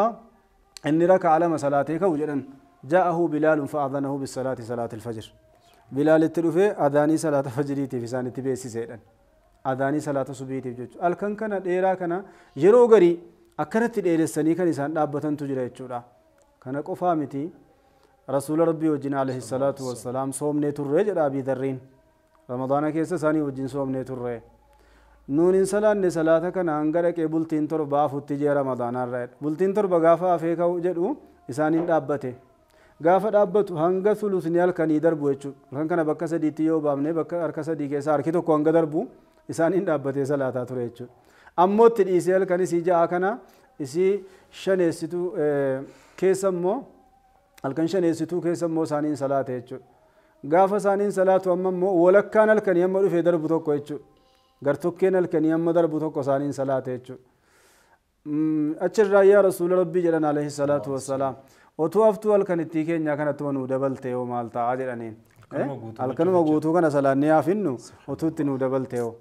inni rakaa lama salaatee ka'u jedhan jaa'ahu Bilaalun fa'adhanahu bisalaati salaati alfajr. Bilaalitti dhufee adaanii salaata fajriitiif isaanitti beeksise jedhan. Adaanii salaata subiitiif jechuudha. Halkan kana dheeraa kana yeroo garii akkanatti dheeressanii kan isaan dhaabbatantu jira jechuudha. Kana qofaa miti Rasuula Rabbii wajjin alayhi salaatu wassalaam soomnee turre jedha Abii Dharriin. Ramadaana keessa isaanii wajjin soomnee turre. Nuun hin salaanne salaata kana hanga dhaqee bultiin 7 hafutti ji'a Ramadaanarraa jedha. Bultiin 7 gaafa hafee ka'u jedhu isaaniin dhaabbate. Gaafa dhaabbatu hanga sulusni halkanii darbu jechuudha. Halkan kana bakka sadiitti yoo baafne bakka harka sadii keessa harki tokko hanga darbu isaaniin dhaabbatee salaataa ture jechuudha. Ammoo itti dhiisee halkan isii ja'a kana isii shaneessituu keessa immoo halkan shaneessituu keessa immoo isaaniin salaate jechuudha. Gaafa isaaniin salaatu amma immoo walakkaan halkanii amma dhufee darbu tokko jechuudha. Gartokkeen halkanii amma darbu tokko isaaniin salaate jechuudha. Achirraa yaa Rasuula Rabbii jedhan alayhi salaatu wassalaam. Otuu haftuu halkan ittii keenyaa kanatti nuu dabalte yoo maal ta'a jedhaniin. Halkanuma guutuu kana salaannee hafinnu otuu itti nuu dabalte yoo.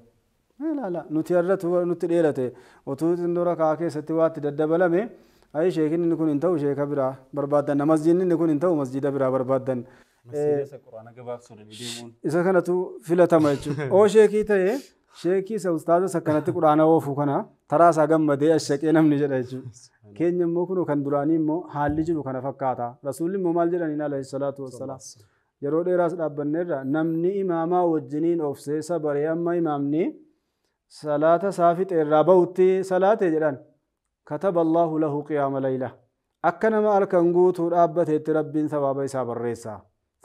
Ilaala nuti irratti nutti dheerate otuu xinnoo rakaa keessatti waa itti daddabalame ayi sheekin inni kun hin ta'u sheeka biraa barbaaddan masjiidni inni kun hin ta'u masjiida biraa barbaaddan. Isa kanatu filatama jechuudha. Oo sheekii ta'ee sheekii isa ustaaza akkanatti quraana oofuu kana taraa isaa gammadee ashaqee namni jedha jechuudha. Keenya immoo kunoo kan duraanii immoo haalli jiru kana fakkaata. Rasuulli immoo maal jedhaniin alayhi salaatu wassalaam. Yeroo dheeraas dhaabbanneerra namni imaamaa wajjiniin obsee sabaree amma imaamni salaata isaa fixee irraa bahutti salaate jedhan. Kataba Allahu lahu qiyaama layla. Akka nama halkan guutuu dhaabbateetti Rabbiin sawaaba isaa barreessa.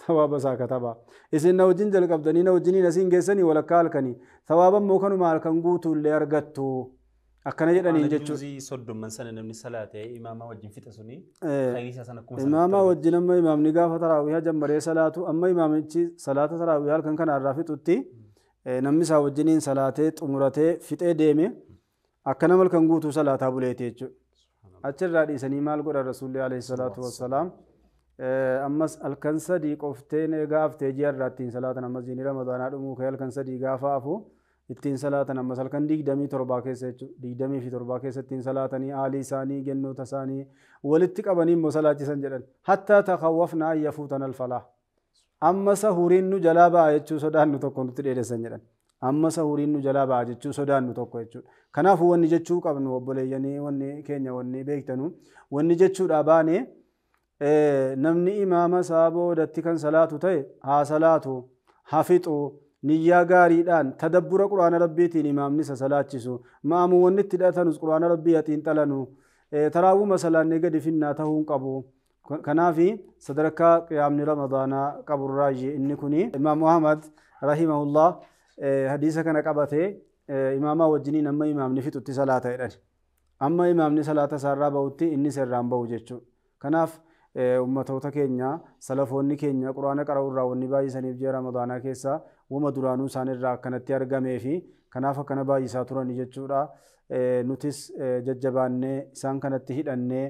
Sawaaba isaa kataba. Isin na wajjin jalqabdanii na wajjiniin asiin geessanii walakkaa halkanii. Sawaaba immoo kanuma halkan guutuu illee argattu. Akkana jedhaniin jechuudha. Juuzii 30 sana namni salaate imaama wajjin fixa suni khayrii isaa sana akkuma Imaama wajjin amma imaamni gaafa taraawihaa jammaree salaatu amma imaamichi salaata taraawihaa halkan kana irraa fixutti namni isaa wajjiniin salaatee xumuratee fixee deeme akka nama halkan guutuu salaataa buleeti jechuudha. Achirraa dhiisanii maal godhan Rasuulli alayhi salaatu wassalaam. Ammas halkan sadii qofteen egaa haftee ji'a irraa ittiin salaatan ammas jiini Ramadaanaa dhumuu ka'ee halkan sadii gaafa hafu ittiin salaatan ammas halkan 27 keessa jechuudha. 27 keessa ittiin salaatanii haalii isaanii gennoota isaanii walitti qabanii immoo salaachisan jedhan. Hattaa takawwafnaa an yafuutana alfalaa. Amma sahuriin nu jalaa ba'a jechuu sodaannu tokko nutti dheeressan jedhan. Amma sahuriin nu jalaa ba'a jechuu sodaannu tokko jechuudha. Kanaafuu wanni jechuu qabnu obboleeyyanii wanni keenya wanni beektanu wanni jechuudhaa baane namni imaama isaa boodatti kan salaatu ta'e haa salaatu haa fixu niyyaa gaariidhaan tadabbura quraana rabbiitiin imaamni isa salaachisu ma'amuu wanni itti hidhatanus quraana rabbii xiinxalanu taraawuma salaannee gadi finnaa ta'uu hin qabu. Kanaafi sadarkaa qiyaamni Ramadaanaa qaburraayi inni kuni Imaam Ahmad rahimahullah hadiisa kana qabatee imaamaa wajjiniin amma imaamni fixutti salaata jedhan. Amma imaamni salaata isaarraa bahutti inni irraan bahu jechuudha. Kanaaf ummatoota keenya salafoonni keenya quraana qara'uurraa wanni baay'isaniif ji'a Ramadaanaa keessa wama duraanuu isaanirraa akkanatti argamee fi kanaaf akkana baay'isaa turani jechuudha. Nutis jajjabaannee isaan kanatti hidhannee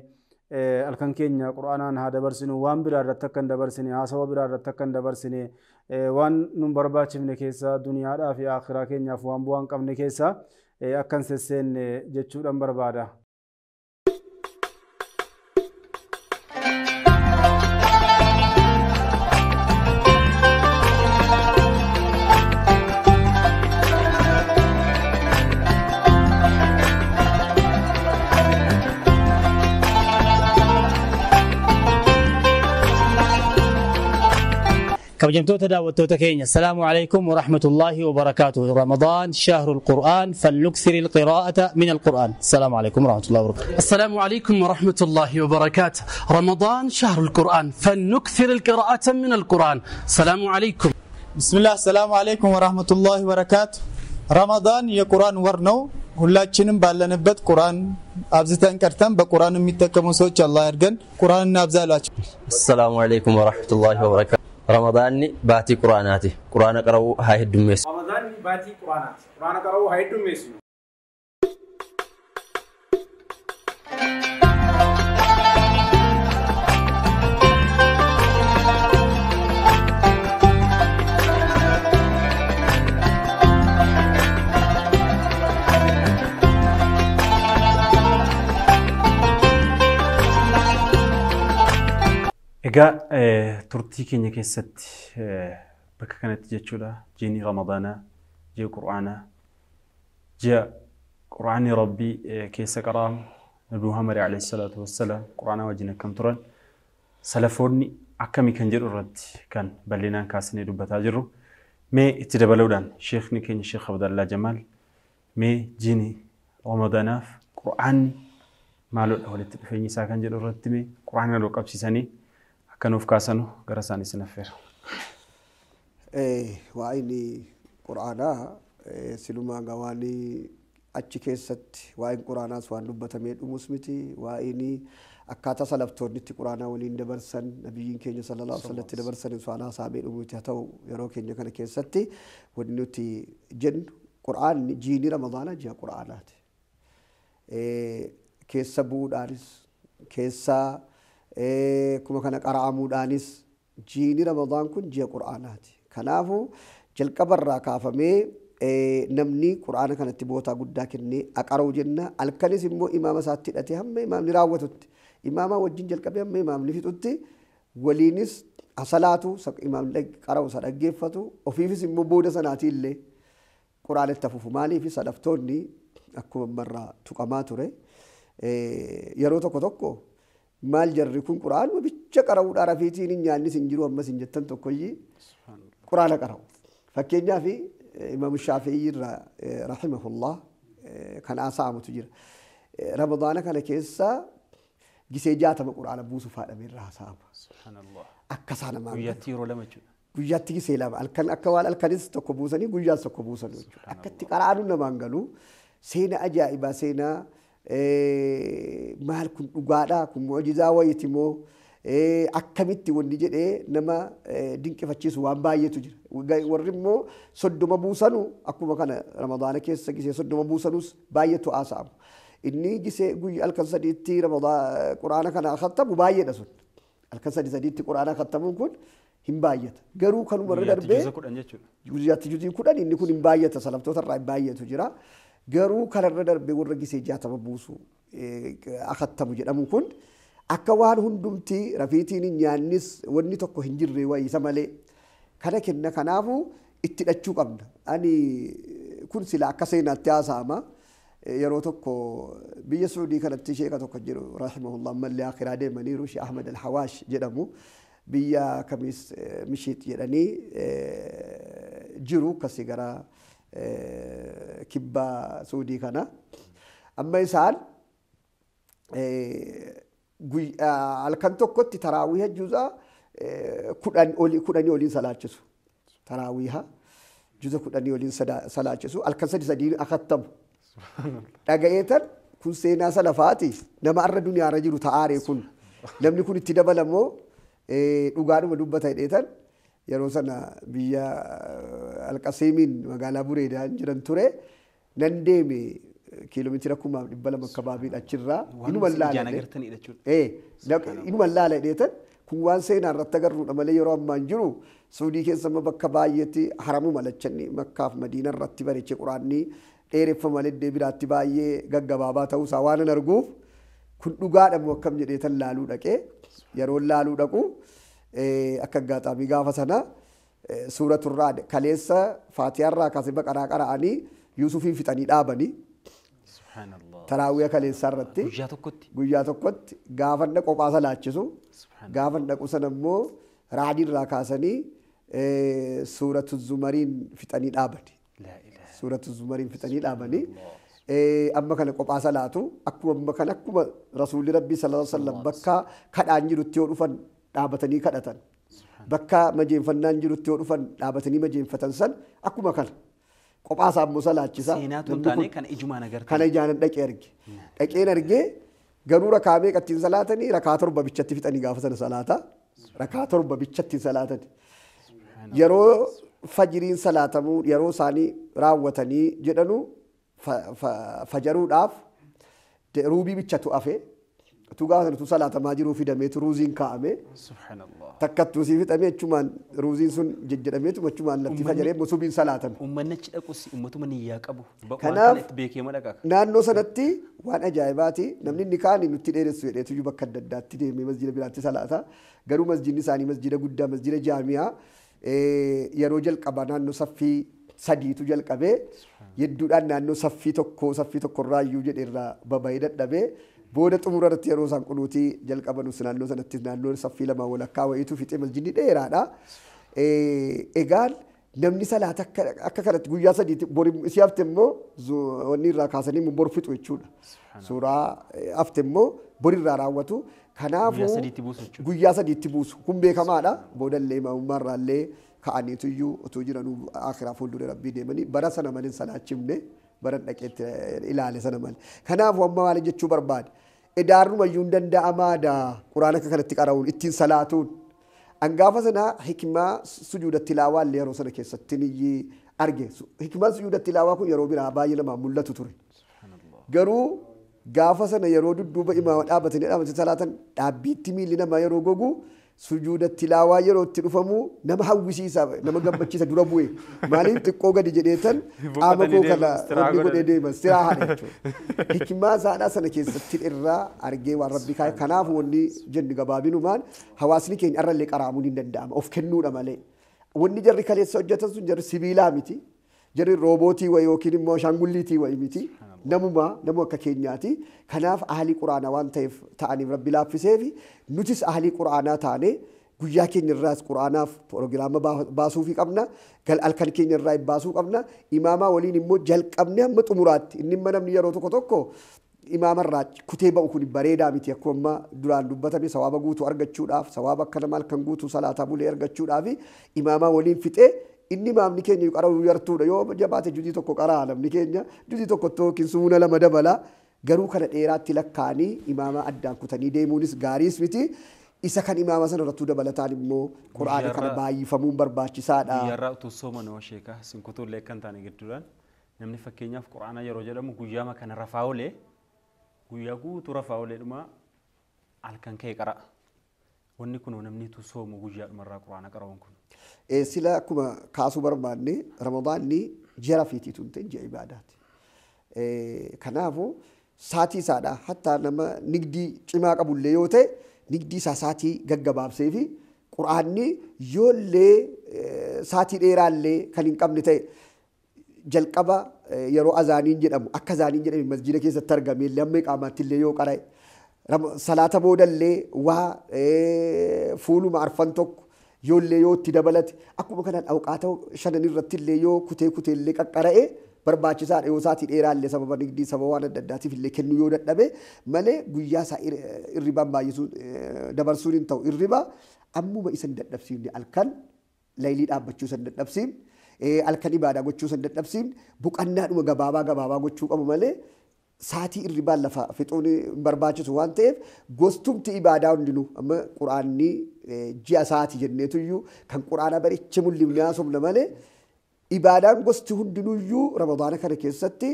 halkan keenya quraanaan haa dabarsinu waan biraa irratti akka hin dabarsine haasawa biraa irratti akka hin dabarsine waan nun barbaachifne keessa duniyaadhaa fi akhiraa keenyaaf waan bu'aa hin qabne keessa akka hin sesseenne jechuudhaan barbaada. كبجمتوتا داوتوتا كينيا السلام عليكم ورحمة الله وبركاته. رمضان شهر القرآن فلنكثر القراءة من القرآن. السلام عليكم ورحمة الله وبركاته. السلام عليكم ورحمة الله وبركاته. رمضان شهر القرآن فلنكثر القراءة من القرآن. السلام عليكم. بسم الله. السلام عليكم ورحمة الله وبركاته. رمضان የቁርአን ወር ነው። ሁላችንም ባለንበት ቁርአን አብዝተን ቀርተን በቁርአን የሚጠቀሙ ሰዎች አላህ ያድርገን። ቁርአንን እናብዛላችሁ። السلام عليكم ورحمة الله وبركاته. رمضان باتي قرآناتي قرآن قرأوا هاي الدميس. رمضان باتي قرآناتي قرآن قرأوا هاي الدميس. Egaa turtii keenya keessatti bakka kanatti jechuudha jiini Ramadaanaa, ji'a Qur'aanaa, ji'a Qur'aanni Rabbii keessa qara'amu Nabi Muhammad alayhi salaatu wassalaam Qur'aanaa wajjin akkam turan salafoonni akkamii kan jedhu irratti kan bal'inaan kaasnee dubbataa jirru. Mee itti dabaluudhaan sheekni keenya Sheekh Abdallaa Jamaal Mee jiini Ramadaanaaf Qur'aanni maaloodha walitti dhufeenyi isaa kan jedhu irratti mee Qur'aana wal qabsiisanii akka nuuf kaasanu gara isaanii sin affeera. Waa'een Qur'aanaa silumaa waan achi keessatti waa'een Qur'aanaas waan dubbatamee dhumus miti waa'een akkaataa salaftoonni itti Qur'aanaa waliin dabarsan nabiyyiin keenya sallallahu alaihi wasallam dabarsan waan haasa'amee dhumu miti. Haa ta'u yeroo keenya kana keessatti wanni nuti jennu Qur'aanni jiini Ramadaanaa ji'a Qur'aanaati. Keessa bu'uudhaanis keessa akkuma kana qara'amuudhaanis jiini Ramadaan kun ji'a Qur'aanaati. Kanaafuu jalqabarraa kaafamee namni Qur'aana kanatti bootaa guddaa kennee aqara'u jenna. Halkanis immoo imaama isaatti hidhatee hamma imaamni raawwatutti imaama wajjin jalqabee hamma imaamni fixutti waliinis asalaatu imaamni qara'u isa dhaggeeffatu ofiifis immoo booda sanaatii illee Qur'aanatti hafuufu. Maaliif salaftoonni akkuma ammarraa tuqamaa ture yeroo tokko tokko maal jarri kun Qur'aanuma bicha qara'uudhaa rafiitiin hin nyaannis hin jiru ammas hin jettan tokkoyyii Qur'aana qara'u. Fakkeenyaaf Imaam Shaafi'ii irraa rahimahullah kan haasa'amutu jira. Ramadaana kana keessa gisee 60 Qur'aana buusuuf haadhamee irraa haasa'ama. Akka isaa namaa guyyaatti yeroo lama jechuudha. Guyyaatti gisee lama halkan akka waan halkanis tokko buusanii guyyaas tokko buusan jechuudha. Akka itti qara'anuun namaan galu seenaa ajaa'ibaa seenaa maal kun dhugaadhaa kun mu'jizaa wayiiti moo akkamitti wanni jedhee nama dinqifachiisu waan baay'eetu jira. Warri immoo 30 buusanu akkuma kana Ramadaana keessa gisee 30 buusanus baay'eetu haasa'amu. Inni gisee guyyaa halkan sadiitti Qur'aana kana khattamu baay'eedha sun. Halkan sadiitti Qur'aana khattamuun kun hin baay'ata. Garuu kanuma irra darbee guyyaatti juzii 10 inni kun hin baay'ata salaftoota irraa hin baay'atu jira. Garuu kanarra darbee warra gisee 60 buusu akhattamu jedhamu kun akka waan hundumti rafiitiin hin nyaannis wanni tokko hin jirre wayisa malee kana kenna. Kanaafuu itti hidhachuu qabna. Ani kun sila akka seenaatti haasa'ama. Yeroo tokko biyya Suudii kanatti sheeka tokko jiru rahimahullah ammallee akhiraa deemaniiru Sheekh Ahmad Al-Hawaash jedhamu biyya Kamiis Mishiit jedhanii jiru akkasii gara kibba Suudii kana. Amma isaan halkan tokkotti taraawiha juza 10 oliin salaachisu. Taraawiha juza 10 oliin salaachisu halkan 3 akattamu. Dhaga'eetan kun seenaa salafaati nama arra duniyaarra jiru ta'aaree kun namni kun itti dabalamoo dhugaadhuma dubbata hidheetan yeroo sana biyya Alqasiimiin magaalaa Bureedaan jiran ture nan deeme kiiloomeetira 2200 akkabaabiidha achirraa inuma laala hidheetan kun waan seenaa irratti agarruudha malee yeroo ammaan jiru Suudii keessa amma bakka baay'eetti haramuu malachanni Makkaaf Madiina irratti bareechee Quraanni dheereffama malee biraatti baay'ee gaggabaabaa ta'uusaa waan an arguuf kun dhugaadha moo akkam jedheetan laaluu dhaqee yeroo laaluu dhaqu akka aggaxaamii gaafa sana suuraturraa kaleessa Faatiyaarraa kaasee Baqaraa qara'anii Yuusufiin fixanii dhaabanii taraawiya kaleessaa irratti guyyaa tokkotti gaafa dhaqu qophaa salaachisu gaafa dhaqu sana immoo raadiirraa kaasanii suuratu Zumariin fixanii dhaabani. Suuratu Zumariin fixanii dhaabanii amma kana qophaa salaatu akkuma kana akkuma Rasuulli Rabbii sallallahu alaihi wasallam bakka kadhaan jirutti yoo dhufan dhaabatanii kadhatan bakka majeenfannaan jirutti yoo dhufan dhaabatanii majeenfatan san akkuma kana qophaa isaa immoo salaachisa. Kana ijumaan agartee. Kana ijaanan dhaqee arge. Dhaqeen argee garuu rakaa meeqattiin salaatanii rakaa 7 bichatti fixanii gaafa sana salaata. Rakaa 7 bichatti salaatan. Yeroo fajiriin salaatamuu yeroo isaanii raawwatanii jedhanu fajaruudhaaf ruubii bichatu hafe utuu gaafa sanatu salaatamaa jiruu fidameetu ruuziin kaa'ame. Takkattuu sii fixamee achumaan ruuziin sun jejjedhameetu achumaan lafti fajaree musubiin salaatame. Uummanni achi dhaqus uummatuma niyyaa qabu. Kanaaf beekee madaqaa. Naannoo sanatti waan ajaa'ibaati namni inni kaan nutti dheeressu jedheetu bakka adda addaatti deemee masjida biraatti salaata. Garuu masjidni isaanii masjida guddaa masjida jaamiyaa yeroo jalqabaa naannoo saffii 3tu jalqabee yedduudhaan naannoo saffii tokkorraa iyyuu jedheerraa baba'ee dadhabee booda xumura irratti yeroo isaan qunuutii jalqabanus naannoo sanatti naannoo saffii 2 walakkaa wayiitu fixee masjidni dheeraadha. Egaan Namni salaata akka kanatti guyyaa sadiitti bori isii hafte immoo wanni irraa kaasanii bor fixu jechuudha. Suuraa hafte immoo bori irraa raawwatu. Kanaafuu guyyaa sadiitti buusu kun beekamaadha. Boodallee imaamummaa irraallee ka'aniitu iyyuu utuu jiranuu akhiraa fuuldura rabbii deemanii bara sana malee salaachifne bara dhaqeetti ilaale sana malee. Kanaafuu amma maal jechuu barbaade? Idaarrumayyuu hin danda'amaadha quraana akka kanatti qara'uun ittiin salaatuun. Angaafa sana hikmaa sujuuda tilaawaa illee yeroo sana keessatti ni arge. Hikmaan sujuuda tilaawaa kun yeroo biraa baay'ee namaa mul'atu ture. Garuu gaafa sana yeroo dudduuba imaama dhaabbatanii dhaabbatanii salaatan dhaabbiitti miilli namaa yeroo gogu sujuuda tilaawaa yeroo itti dhufamu nama hawwisiisa nama gammachiisa dura bu'e. Maaliif xiqqoo gadi jedheetan qaama koo kana wanni godhee deema siraa haadha jechuudha. Hikmaa isaadhaa sana keessatti irraa argee waan rabbi kaa'e. Kanaaf wanni jennu gabaabinumaan hawaasni keenya irrallee qaraamuun hin danda'ama of kennuudha malee. Wanni jarri kaleessa hojjetan sun jarri sibiilaa miti. Jarri roobootii wayi yookiin immoo ashaangulliitii wayi miti. Namuma nama akka keenyaati. Kanaaf ahlii quraanaa waan ta'eef ta'aniif rabbi laaffiseefi nutis ahlii quraanaa taane guyyaa keenya irraas quraanaaf piroogiraama baasuufii qabna. Halkan keenya irraa baasuu qabna. Imaamaa waliin immoo jalqabne hamma xumuraatti. Inni imma namni yeroo tokko tokko imaamarraa kutee ba'u kun bareedaa miti. Akkuma amma duraan dubbatame sawaaba guutuu argachuudhaaf sawaaba akka nama halkan guutuu salaataa bulee argachuudhaaf imaamaa waliin fixee inni imaamni keenya qara'uu yartuudha yoo jabaate juzii tokko qaraa namni keenya juzii tokko yookiin sumuuna lama dabala garuu kana dheeraatti lakkaanii imaama addaan kutanii deemuunis gaariis miti. Isa kan imaama sana irrattuu dabalataan immoo quraana kana baay'ifamuun barbaachisaadha. Guyyaarraa utuu sooma sheekaa sin kutuullee akka hin taane gidduudhaan namni fakkeenyaaf quraana yeroo jedhamu guyyaama kana rafaa oolee guyyaa guutuu rafaa oolee dhuma halkan ka'e qara'a. Wanni kun namni utuu soomu guyyaadhumarraa quraana qara'uun kun. Sila akkuma kaasuu barbaanne Ramadaanni ji'a rafiitiitu hin ta'in ji'a ibaadaati. Kanaafuu saatii isaadha hattaa nama nigdii cimaa qabullee yoo ta'e nigdii isaa saatii gaggabaabsee fi quraanni yoollee saatii dheeraallee kan hin qabne ta'e jalqaba yeroo azaaniin jedhamu akka azaaniin jedhame masjida keessatti argame illee amma iqaamaatti illee yoo qara'e salaata boodallee waa fuuluma arfan tokko yoollee yoo itti dabalate akkuma kanaan awqaata shanan irratti illee yoo kutee kutee illee qaqqara'e barbaachisaadha yoo saatii dheeraallee sababa nigdii sababa waan adda addaatiif illee kennuu yoo dadhabe malee guyyaa isaa irribaan baay'isuun dabarsuun hin ta'u. Irriba ammuma isa hin dadhabsiifne halkan laylii dhaabbachuu isa hin dadhabsiifne halkan ibaadaa gochuu isa hin dadhabsiifne boqannaadhuma gabaabaa gabaabaa gochuu qabu malee saatii irribaan lafa fixuun hin barbaachisu waan ta'eef gostumti ibaadaa hundinuu amma quraanni ji'a saatii jenneetuyyuu kan quraana baricha mul'ifnee haasofna malee ibaadaan gosti hundinuyyuu Ramadaana kana keessatti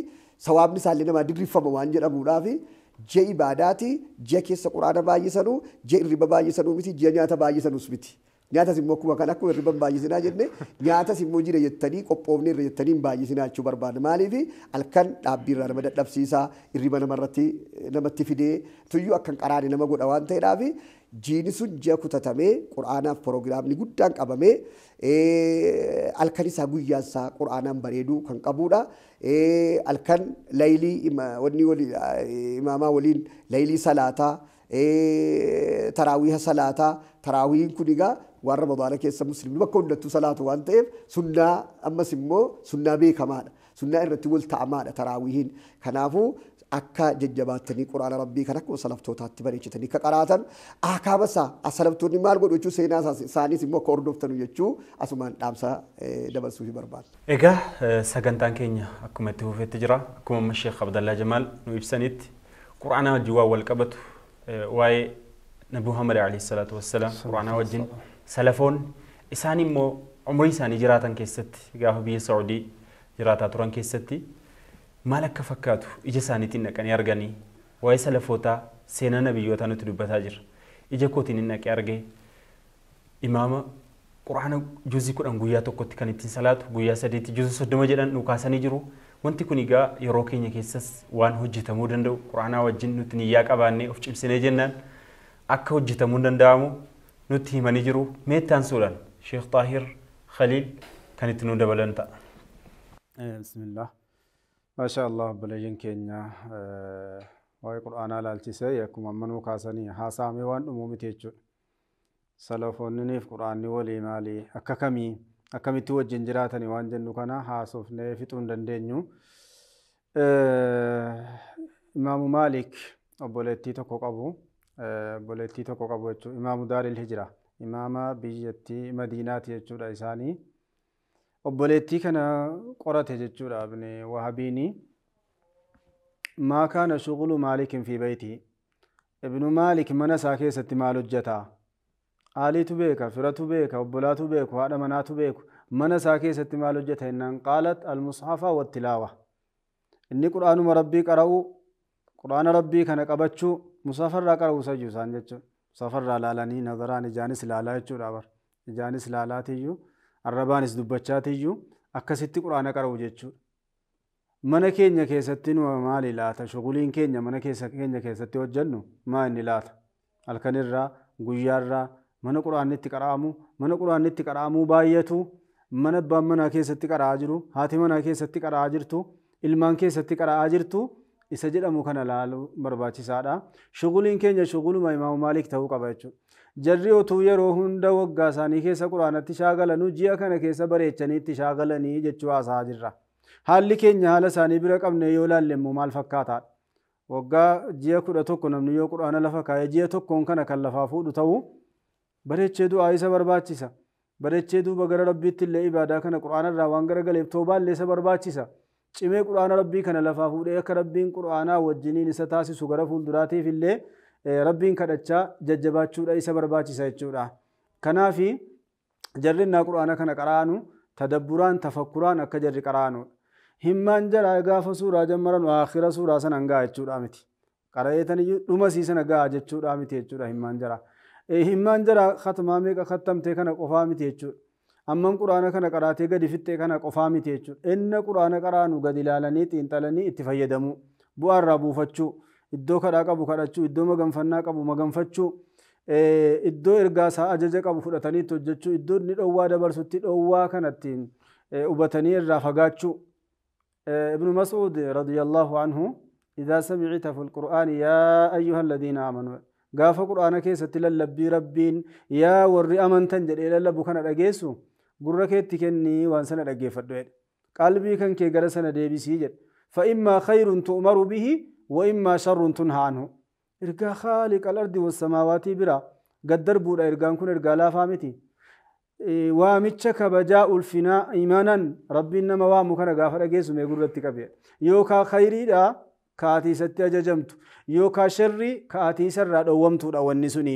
sawaabni isaallee namaa dirriffama waan jedhamuudhaaf ji'a ibaadaati ji'a keessa quraana baay'isanuu ji'a irriba baay'isanuu miti ji'a nyaata baay'isanuus miti. Nyaatas immoo akkuma kan akkuma irriba hin baay'isinaa jenne nyaatas immoo jira jettanii qophoofne irra jettanii hin baay'isinaa jechuu barbaada. Maaliif halkan dhaabbiirraa nama dadhabsiisaa irriba namarratti namatti fidee tuyyuu akkan qaraane nama godha waan ta'eedhaaf jiini sun ji'a kutatamee quraanaaf piroogiraamni guddaan qabamee halkan isaa guyyaa isaa quraanaan bareeduu kan qabudha. Halkan laylii wanni imaamaa waliin laylii salaataa taraawiha salaataa taraawiin kun egaa waan Ramadaana keessa musliimni bakka hundattuu salaatu waan ta'eef sunnaa ammas immoo sunnaa beekamaadha. Sunnaa irratti wal ta'amaadha taraawihiin. Kanaafuu akka jajjabaattanii quraana rabbii kan akkuma salaftootaatti bareechatanii akka qaraatan akaama isaa salaftoonni maal godhu jechuu seenaa isaaniis immoo akka hordoftanu jechuu asumaan dhaamsa dabarsuuf barbaada. Egaa sagantaan keenya akkuma itti fufetti jira. Akkuma amma Sheekh Abdallaa Jamaal nu ibsanitti quraana wajjin waan wal qabatu waa'ee Nabi Muhammad alayhi salaatu wassalaam quraana wajjin salafoon isaan immoo umrii isaanii jiraatan keessatti gaafa biyya Saa'udii jiraataa turan keessatti maal akka fakkaatu ija isaaniitiin dhaqanii arganii waa'ee salafootaa seenaa nabiyyootaa nutti dubbataa jira. Ija kootiin hin dhaqee argee imaama quraana juzii 10 guyyaa tokkotti kan ittiin salaatu guyyaa 3 juzii 30 jedhan nu kaasanii jiru. Wanti kun egaa yeroo keenya keessas waan hojjetamuu danda'u quraanaa wajjin nuti niyyaa qabaannee of cimsinee jennaan akka hojjetamuu danda'amu nutti himanii jiru. Meettaan suudhaan Sheekh Xaahir Khaliil kan itti nu dabalan ta'a. Bismillah. Maasha Allah obboleeyyan keenya waa'ee quraanaa ilaalchisee akkuma amma nuu kaasanii haasaamee waan dhumuu miti jechuudha. Salafoonniniif quraanni walii maali akka kamii Akkamitti wajjin jiraatani waan jennu kana haasofnee fixuu hin dandeenyu. Imaamu Maalik obboleettii tokko qabu. Obboleettii tokko qabu jechuudha. Imaamu Daaril Hijra. Imaama biyyattii Madiinaati jechuudha isaanii. Obboleettii kana qorate jechuudha Ibn Wahabiini. Maa kaana shughulu Maalikin fi beetii. Ibnu Maalik mana isaa keessatti maal hojjetaa? Aaliitu beeka, firatu beeka, obbolaatu beeku, haadha manaatu beeku. Mana isaa keessatti maal hojjeta jennaan qaalat al-mushafa wattilaawa. Inni quraanuma rabbii qara'uu, quraana rabbii kana qabachuu, mushafarraa qara'uu sayyuu isaan jechuudha. Mushafarraa laalanii nazaraan ijaanis laalaa jechuudha bar. Ijaanis laalaatiyyuu, arrabaanis dubbachaatiyyuu akkasitti quraana qara'uu jechuudha. Mana keenya keessatti nu maali laata? Shuguliin keenya mana keenya keessatti hojjennu maa inni laata? Halkanirraa, guyyaarraa, mana quraanni itti qara'amu, mana quraanni itti qara'amuu baay'atu, mana abbaan manaa keessatti qara'aa jiru, haati manaa keessatti qara'aa jirtu, ilmaan keessatti qara'aa jirtu, isa jedhamu kana laaluu barbaachisaadha. Shuguliin keenya shuguluma Imaamu Maalik ta'uu qaba jechuudha. Jarri otuu yeroo hunda waggaa isaanii keessa quraanatti shaagalanuu ji'a kana keessa bareechanii itti shaagalanii jechuu haasa'aa jirra. Haalli keenya haala isaanii bira qabne yoo ilaalle immoo maal fakkaataadha? Waggaa ji'a 11 namni yoo quraana lafa kaa'ee ji'a tokkoon kana kan lafaa fuudhu ta'uu bareechee du'aa isa barbaachisa. Bareechee duuba gara rabbiitti illee ibaadaa kana quraana irraa waan garagaleef toobaallee isa barbaachisa. Cimee quraana rabbii kana lafaa fuudhee akka rabbiin quraanaa wajjiniin isa taasisu gara fuulduraatiif illee rabbiin kadhachaa jajjabaachuudha isa barbaachisa jechuudha. Kanaafi jarri innaa quraana kana qara'anu tadabburaan tafakkuraan akka jarri qara'anudha. Himmaan jara gaafa suuraa jammaran aakhira suuraa sana ga'a jechuudha miti. Qara'eetaniyyuu dhuma sii sana ga'a jechuudha miti jechuudha himmaan jara. Himmaan jara khatamaa meeqa khattamtee kana qofaa miti jechuudha. Amman quraana kana qaraatee gadi fixxee kana qofaa miti jechuudha. Inna quraana qaraanu gadi ilaalanii xiinxalanii itti fayyadamuu, bu'aa irraa buufachuu, iddoo kadhaa qabu kadhachuu, iddoo maganfannaa qabu maganfachuu, iddoo ergaa isaa ajaja qabu fudhatanii itti hojjechuu, iddoo inni dhowwaa dabarsutti dhowwaa kanattiin hubatanii irraa fagaachuu. ابن مسعود رضي الله عنه إذا سمعت في القرآن يا أيها الذين آمنوا قاف قرآن كيسة للبي ربين يا ور أمنتن جل إلى لبو كان رجيسو قرك تكني وانسنا رجيف الدوير قلبي كان كي جلسنا ديبي سيجد فإما خير تؤمر به وإما شر تنهى عنه إرجع خالق الأرض والسماوات برا قدر بور إرجع كن إرجع لا فهمتي waamicha kabajaa ulfinaa imanan rabbiin nama waamu kana gaafa dhageessu mee gurratti qabee yookaa khayriidha kaatii isatti ajajamtu yookaa sharrii kaatii isarraa dhowwamtuudha wanni suni.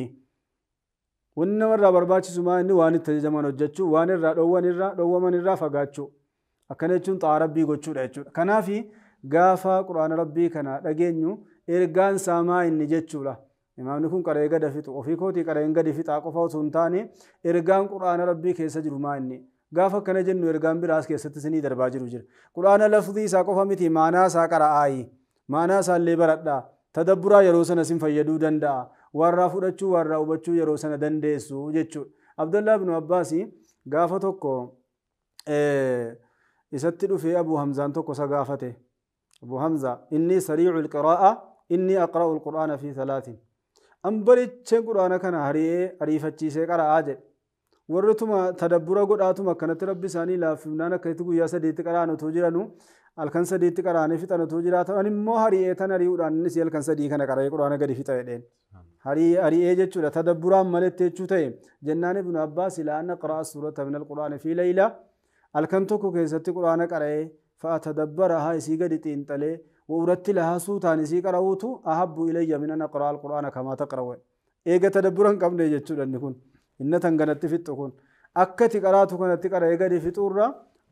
Wanni namarraa barbaachisu maa inni waan itti ajajaman hojjechuu waan irraa dhowwaman irraa fagaachuu akkana jechuun xa'a rabbii gochuudha jechuudha. Kanaafi gaafa quraana rabbii kana dhageenyu ergaan isaa maa inni jechuudha. Imaamni kun qara'ee gadi fixu ofii kootii qara'een gadi fixaa qofa osoo hin taane ergaan quraana rabbii keessa jiru maa inni gaafa akkana jennu ergaan biraas keessatti isinii darbaa jiru jira. Quraana lafzii isaa qofa miti maanaa isaa qara'aayi maanaa isaa illee baradhaa tadabburaa yeroo sana isin fayyaduu danda'a warraa fudhachuu warraa hubachuu yeroo sana dandeessu jechuudha. Abdullah ibn Abbaas gaafa tokko isatti dhufee Abu Hamzaan tokko isa gaafate. Abu Hamza inni sarii'ul qiraa'a inni aqra'ul qur'aana fi thalaatin. Ambaricheen quraana kana hari'ee ariifachiisee qara'aa jedhe. Warri tuma tadabbura godhaatuma akkanatti rabbi isaanii laaffifnaan akkasitti guyyaa sadiitti qara'an otoo jiranu halkan sadiitti qara'anii fixan otoo jiraatan immoo hari'ee tan hari'uudhaan innis halkan sadii kana qara'ee quraana gadi fixa jedheen. Hari'ee jechuudha tadabburaan maletti jechuu ta'e jennaan Ibnu Abbaas ilaa anna qira'a suurata min alquraani fi layla halkan tokko keessatti quraana qara'ee fa'a tadabbara haa isii gadi xiinxalee وأرتلها سوتان إسي قرأوتو أحب إلي من أن أقرأ القرآن كما تقرأ إيجا تدبرا قبل يجتشون أن يكون إن تنغنت في التكون أكتي قرأتو كانت تقرأ إيجا في تورا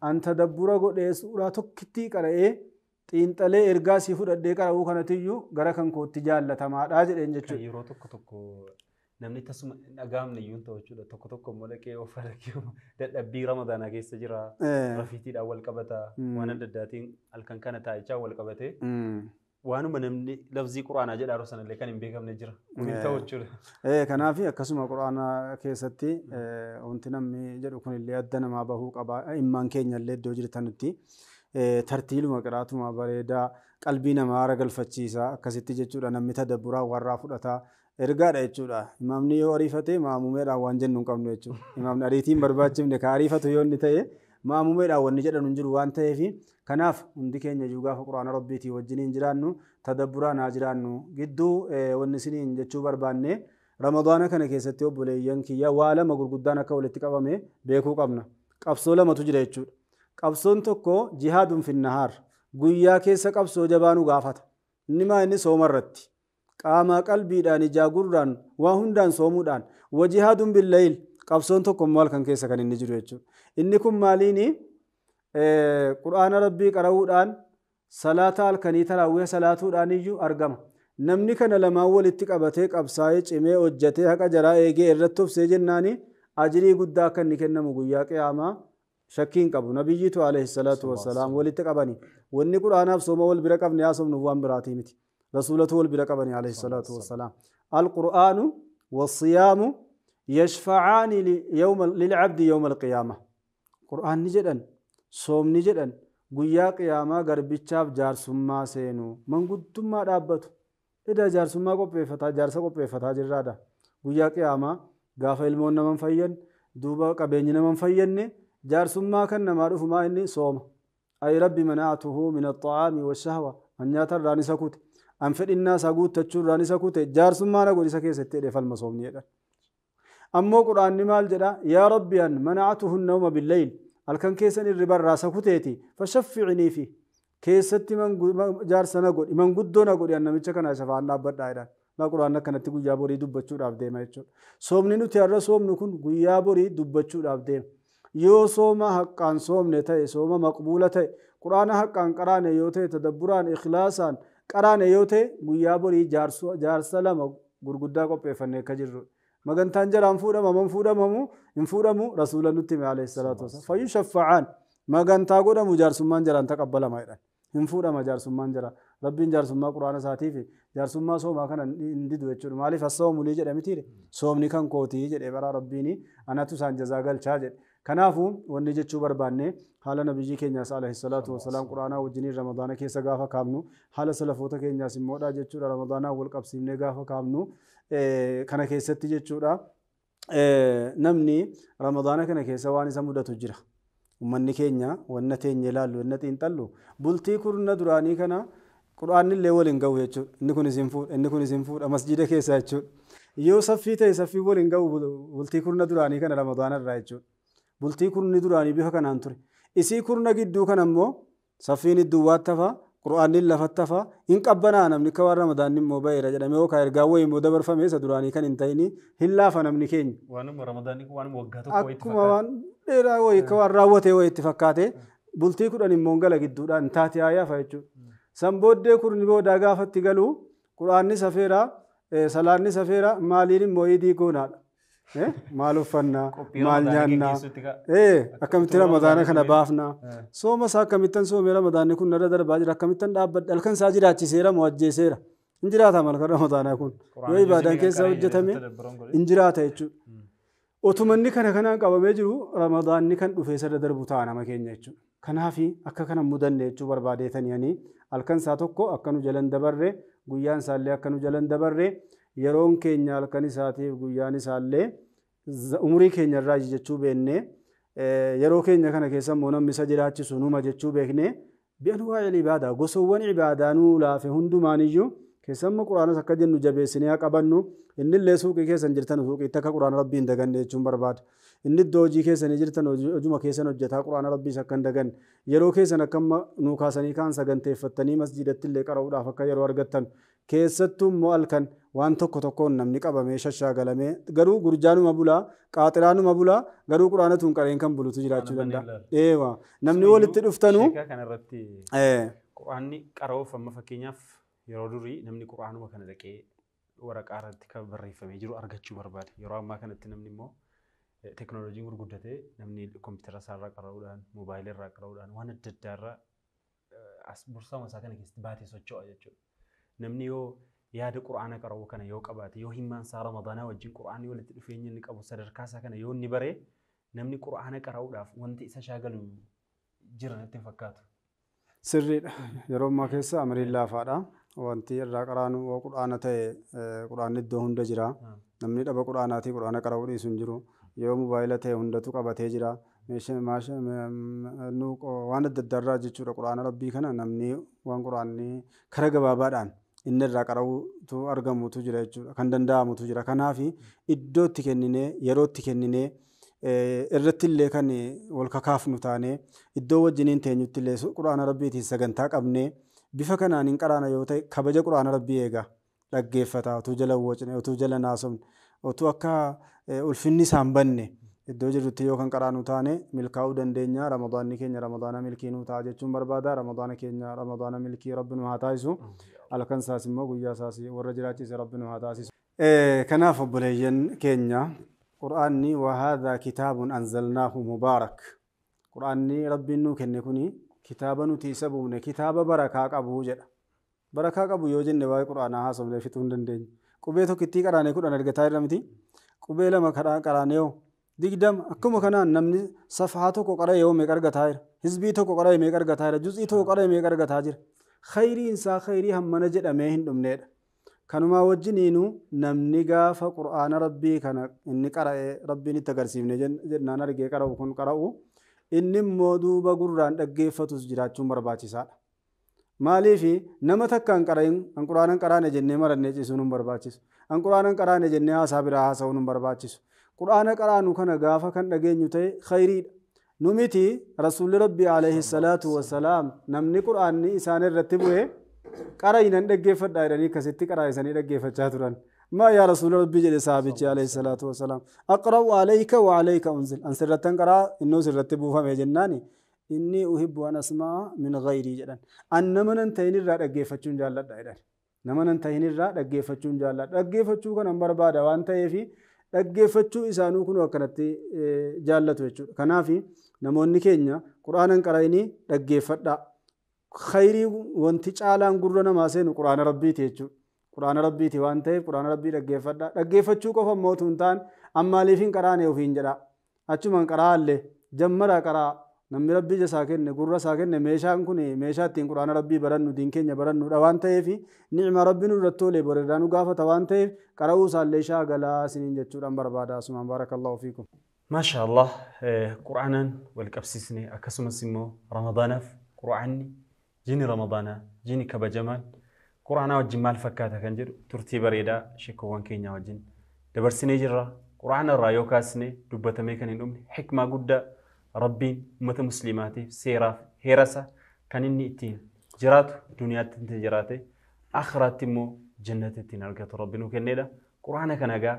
أن تدبرا قد سورة تكتي قرأ xiinxalee ergaa sii fudhadhee qara'uu kanatiyyuu gara kan kootti jaallatamaadha jedheen jechuudha. Yeroo tokko tokko namni tasuma hin dhaga'amne iyyuu ta'u jechuudha. Tokko tokko immoo dhaqee of dhaqee dadhabbii Ramadaanaa keessa jira. Rafiitiidhaan wal qabata. Waan adda addaatiin halkan kana taa'ichaa wal qabate. Waanuma namni lafzii quraanaa jedhaa yeroo sanallee kan hin beekamne jira. Kun ta'u jechuudha. Kanaaf akkasuma quraana keessatti wanti namni jedhu kunillee adda namaa bahuu qaba. Immaan keenya illee iddoo jirtanitti tartiiluma qiraatuma bareedaa qalbii namaa haara galfachiisa akkasitti jechuudha. Namni tadabburaa warraa fudhataa Ergaadha jechuudha. Imaamni yoo ariifate maamumeedhaan waan jennu hin qabnu jechuudha. Imaamni ariitiin barbaachifne ka ariifatu yoo inni ta'e maamumeedhaan wanni jedhan hin jiru waan ta'eef kanaaf hundi keenya iyyuu gaafa quraana rabbiitii wajjiniin jiraannu tadabburaan haa jiraannu gidduu wanni isiniin jechuu barbaanne Ramadaana kana keessatti obboleeyyan kiyya waa lama gurguddaan akka walitti qabame beekuu qabna. Qabsoo lamatu jira jechuudha. Qabsoon tokko jihaadun finnahaar guyyaa keessa qabsoo jabaa nu gaafata. Inni maa inni sooma irratti. Qaama qalbiidhaan ijaa gurraan waa hundaan soomuudhaan wajihaadun billayil qabsoon tokko immoo halkan keessa kan inni jiru jechuudha. Inni kun maaliini quraana rabbii qara'uudhaan salaata halkanii taraawwiha salaatuudhaan iyyuu argama. Namni kana lamaan walitti qabatee qabsaa'ee cimee hojjetee haqa jaraa eegee irratti obsee jennaani ajirii guddaa akka inni kennamu guyyaa qiyaamaa shakkii hin qabu. Nabiyyiitu alayhi salaatu wassalaam walitti qabani. Wanni quraanaaf sooma wal bira qabne haasofnuuf waan biraatii miti. Rasuulatu wal bira qabani alayhi salaatu wassalaam. Alqur'aanu wassiyaamu yashfa'aani lil'abdi yawma alqiyaama. Qur'aanni jedhan soomni jedhan guyyaa qiyaamaa garbichaaf jaarsummaa seenu manguddummaa dhaabbatu. Ida jaarsummaa qopheeffataa jaarsa qopheeffataa jirraadha. Guyyaa qiyaamaa gaafa ilmoon nama hin fayyanne duuba qabeenyi nama hin fayyanne jaarsummaa kan namaa dhufumaa inni sooma. Ay rabbi manaatuhu min axxaami washahwa an nyaata irraan isa kute an fedhinnaa isaa guuttachuu irraan isa kute jaarsummaa na godhi isa keessatti jedhee falma soomni jedhan. Ammoo quraanni maal jedha yaa rabbi an manaatuhu nawma billayl halkan keessan irriba irraa isa kuteeti fashaffi'inii fi keessatti jaarsa na godhi manguddoo na godhi an namicha kana shafaan dhaabbadhaa jedhan. Laa quraanni akkanatti guyyaa borii dubbachuudhaaf deema jechuudha. Soomni nuti har'a soomnu kun guyyaa borii dubbachuudhaaf deema. Yoo sooma haqqaan soomne ta'e sooma maqbuula ta'e quraana haqqaan qaraane yoo ta'e tadabburaan ikhlaasaan qaraane yoo ta'e guyyaa borii jaarsa lama gurguddaa qopheeffannee akka jirrudha. Magantaan jalaan fuudhama man fuudhamamu hin fuudhamu rasuula nutti hime alayhi salaatu wassalaam. Fayyu shaffa'aan magantaa godhamu jaarsummaan jalaan taqabbalama jedhan. Hin fuudhama jaarsummaan jala. Rabbiin jaarsummaa quraana isaatiif jaarsummaa soomaa kana hin didu jechuudha. Maaliif assawmu lii jedhe mitiire soomni kan kootii jedhe bara rabbiin anatu isaan jazaa galchaa jedhe. Kanaafuu wanni jechuu barbaanne haala nabiyyi keenyaas alayhi salaatu wassalaam quraanaa wajjiniin ramadaana keessa gaafa kaafnu haala salafoota keenyaas immoodha jechuudha ramadaanaa wal qabsiifnee gaafa kaafnu kana keessatti jechuudha namni ramadaana kana keessa waan isa mudatu jira. Uummanni keenya wanna teenye ilaallu wanna xiinxallu bultii kurna duraanii kana quraanni illee waliin ga'u jechuudha. Inni kun isin fuudha inni kun isin fuudha masjiida keessa jechuudha. Yoo saffii ta'e saffii waliin ga'u bultii kurna duraanii kana ramadaana irraa jechuudha. Bultii kurni duraanii bifa kanaan ture. Isii kurna gidduu kana immoo saffiin idduuwaatti hafa, quraanni lafatti hafa, hin qabbanaa namni akka waan ramadaanni immoo ba'eera jedhamee yookaan ergaa wayii immoo dabarfame isa duraanii kan hin ta'in hin laafa namni keenya. Waanuma ramadaanni kun waanuma waggaa tokko wayiitti Akkuma waan dheeraa wayii akka waan raawwatee wayiitti fakkaate bultii kudhan immoo gala gidduudhaan taate haa yaafa jechuudha. San booddee kurni boodaa gaafatti galu quraanni safeera salaanni safeera maaliin immoo iidii goonaadha. Maal uffannaa maal nyaannaa akkamitti ramadaana kana baafnaa sooma isaa akkamittan soomee ramadaanni kun narra darbaa jira akkamittan dhaabbadha halkan isaa jiraachiseera moo ajjeeseera hin jiraata halkan ramadaanaa kun yoo ibaadaan keessa hojjetame hin jiraata jechuudha. Otumanni kana kanaan qabamee jiru ramadaanni kan dhufee sarara darbu ta'a nama keenya jechuudha. Kanaafi akka kana mudanne jechuu barbaadeetanii halkan isaa tokko akka nu jalan dabarre guyyaan isaallee akka nu jalan dabarre yeroon keenya halkan isaatiif guyyaan isaallee umurii keenya irraa jechuu beekne yeroo keenya kana keessa immoo namni isa jiraachisu numa jechuu beekne bi'anwaa'il ibaadaa gosawwan ibaadaa nuu laafe hundumaaniyyuu keessamma quraanas akka jennu jabeessinee haa qabannu innillee suuqii keessan jirtan suuqiitti akka quraana rabbii hin daganne jechuun barbaada. Inni iddoo hojii keessanii jirtan hojuma keessan hojjetaa quraana rabbiis akka hin daganne yeroo keessan akka nuu kaasanii kaan saganteeffattanii masjiidatti illee qara'uudhaaf akka yeroo argattan keessattuu immoo halkan waan tokko tokkoon namni qabamee shashaagalamee garuu gurjaanuma bulaa qaaxiraanuma bulaa garuu quraanatu hin qareen kan bulutu jiraachuu danda'a. Eewa namni walitti dhuftanuu. Kanarratti quraanni qara'uuf amma fakkeenyaaf yeroo durii namni quraanuma kana dhaqee waraqaa irratti kan barreeffamee jiru argachuu barbaada. Yeroo ammaa kanatti namni immoo teekinooloojiin gurguddatee namni kompiitara isaarraa qara'uudhaan moobaayilii irraa qara'uudhaan waan adda addaa irraa as borsama isaa kana keessatti baatee socho'a jechuudha. Namni yoo yaada quraana qara'uu kana yoo qabaate yoo himmaan isaa ramadaanaa wajjin quraanni walitti dhufeenya inni qabu sadarkaa isaa kana yoo inni baree namni quraana qara'uudhaaf wanti isa shaagalu jira natti hin fakkaatu. Sirriidha. Yeroo ammaa keessa amriin laafaadha. Wanti irraa qaraanu yoo quraana ta'e quraanni iddoo hunda jira. Namni dhaba quraanaatii quraana qara'uu dhiisu hin jiru. Yoo mobaayila ta'e hundatu qabatee jira. Waan adda addaarraa jechuudha quraana rabbii kana namni waan quraanni kara gabaabaadhaan inni irraa qara'uutu argamutu jira jechuudha. Kan danda'amutu jira. Kanaaf iddoo itti kenninee yeroo itti kenninee irratti illee kan wal kakaafnu taanee iddoo wajjiniin teenyutti illee quraana rabbiitiin sagantaa qabnee bifa kanaan hin qaraana yoo ta'e kabaja quraana rabbii eega dhaggeeffata utuu jala wocne utuu jala naasofne utuu akka ulfinni isaan banne iddoo jirrutti yoo kan qaraanu taane milkaa'uu dandeenya. Ramadaanni keenya ramadaana milkii nuu ta'a jechuun barbaada. Ramadaana keenya ramadaana milkii rabbi nu haa taasisu. Halkan isaas immoo guyyaa isaas warra jiraachise rabbi nu haa taasisu. Kanaaf obboleeyyan keenya quraanni wahaadhaa kitaabun anzalnaahu mubaarak. Quraanni rabbiin nuu kenne kuni kitaaba nuti isa buufne kitaaba barakaa qabu jedha. Barakaa qabu yoo jenne waa'ee quraanaa haasofnee fixuu hin dandeenyu. Qubee tokkittii qaraanee 10 argataa jirra miti. Qubee 2 qaraanee hoo 20 akkuma kanaan namni safhaa tokko qara'e yoo meeqa argataa jira. Hizbii tokko qara'e meeqa argataa jira. Juz'ii tokko qara'e meeqa argataa jira. Khayriin isaa khayrii hammana jedhamee hin dhumneedha. Kanumaa wajjiniinuu namni gaafa quraana rabbii kana inni qara'e rabbiin itti agarsiifne jennaan argee qara'u kun qara'u inni immoo duuba gurraan dhaggeeffatus jiraachuun barbaachisaadha. Maaliif nama takka hin qara'in an quraana hin qaraane jennee marannee ciisuun hin barbaachisu. An quraana hin qaraane jennee haasaa biraa haasa'uun hin barbaachisu. Quraana qaraanu kana gaafa kan dhageenyu ta'e khayriidha. Nu miti rasuulli rabbii alayhi salaatu wassalaam namni quraanni isaan irratti bu'e qara'inan dhaggeeffadhaa jedhanii akkasitti qaraa'isanii dhaggeeffachaa turan. ما يا رسول ربي جل صحابي عليه الصلاة والسلام أقرأ عليك وعليك أنزل أن سرتن قرأ إنه سرت بوفا مجناني إني أحب أن أسمع من غيري جدًا أن من أنتين الرا dhaggeeffachuun jaalladha jedhan. Nama nan tahin irraa dhaggeeffachuun jaalladha. Dhaggeeffachuu kana barbaada waan ta'eef dhaggeeffachuu isaanuu kun akkanatti jaallatu jechuudha. Kanaaf namoonni keenya quraana hin qara'inii dhaggeeffadhaa. Khayrii wanti caalaan gurra namaa seenu quraana rabbiiti jechuudha. Quraana rabbiiti waan ta'eef quraana rabbii dhaggeeffadhaa. Dhaggeeffachuu qofa immoo utuu hin taane ammaaliif hin qaraane ofiin jedhaa. Achumaan qara'aallee jammaraa qaraa. Namni rabbii ija isaa kenne gurra isaa kenne meeshaan kun meeshaa ittiin quraana rabbii barannu diin keenya barannudha waan ta'eef ni'ima rabbi nu irratti tolee boreerraa nu gaafata waan ta'eef qara'uu isaallee shaagalaa isiniin jechuudhaan barbaada. Asumaan baarakallahu fiikum. Maasha Allah quraanaan wal qabsiisne akkasumas immoo ramadaanaaf quraanni jini ramadaanaa jini kabajamaan quraanaa wajjin maal fakkaata kan jedhu turtii bareedaa sheekowwan keenya wajjin dabarsinee jirra. Quraana irraa yoo kaasne dubbatamee kan hin dhumne hikmaa guddaa rabbiin ummata musliimaatiif seeraaf heerasa kan inni ittiin jiraatu duniyaatti ittiin jiraate akhiraatti immoo jannata ittiin argatu rabbi nuu kenneedha. Quraana kana egaa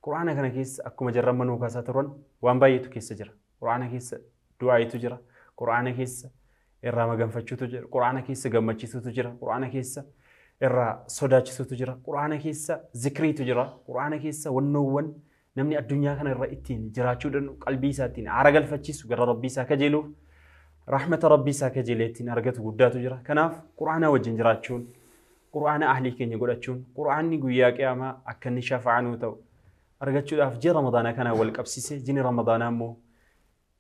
quraana kana keessa akkuma jarran manuu kaasaa turan waan baay'eetu keessa jira. Quraana keessa du'aayitu jira. Quraana keessa irraa maganfachuutu jira. Quraana keessa gammachiisuutu jira. Quraana keessa irraa sodaachisuutu jira. Quraana keessa zikriitu jira. Quraana keessa wannoowwan namni addunyaa kana irra ittiin jiraachuu danda'u qalbii isaa ittiin aara galfachiisu gara rabbii isaa kajeeluuf rahmata rabbii isaa kajeelee ittiin argatu guddaatu jira. Kanaaf quraana wajjin jiraachuun quraana ahlii keenya godhachuun quraanni guyyaa qiyaamaa akka inni shafa'aa nuu ta'u argachuudhaaf ji'a ramadaanaa kana wal qabsiise. Ji'i ramadaanaa immoo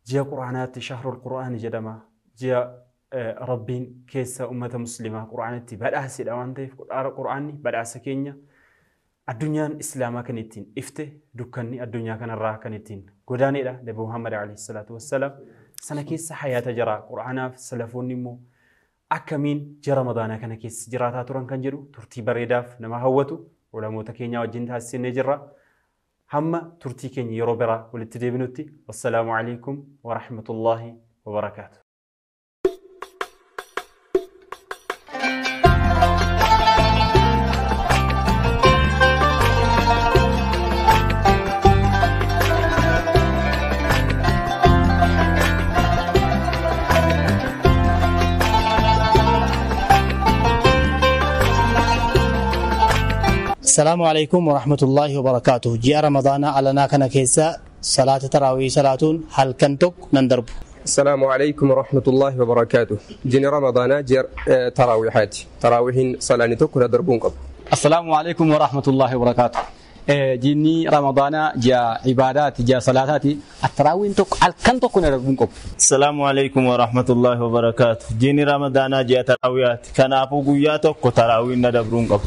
ji'a quraanaatti shahrul quraani jedhama. Ji'a rabbiin keessa ummata muslimaa quraanatti badhaasedha waan ta'eef quraanni badhaasa keenya addunyaan islaamaa kan ittiin ifte dukkanni addunyaa kanarraa kan ittiin godaanedha. Nabi Muhammad alayhi salaatu wassalaam sana keessa hayaata jira. Quraanaaf salafoonni immoo akkamiin ji'a ramadaanaa kana keessa jiraataa turan kan jedhu turtii bareedaaf nama hawwatu ulamoota keenyaa wajjin taasisnee jirra. Hamma turtii keenya yeroo biraa walitti deebinutti wassalaamu alaikum wa rahmatullaahi wa barakaatu. السلام عليكم ورحمة الله وبركاته. جاء رمضان على كان كيسا صلاة تراويح صلاة هل كنتك نندرب. السلام عليكم ورحمة الله وبركاته. جن رمضان جر تراويحات تراويح صلاة تك ندربون قبل. السلام عليكم ورحمة الله وبركاته. Jiinni Ramadaanaa ji'a ibaadaati, ji'a salaataati. Taraawiin tokko halkan tokko na darbuun qabu. Assalaamu alaikum warahmatullahi wabarakaatu. Jiinni Ramadaanaa ji'a taraawiyaati. Kanaafuu guyyaa tokko taraawiin na dabruun qabu.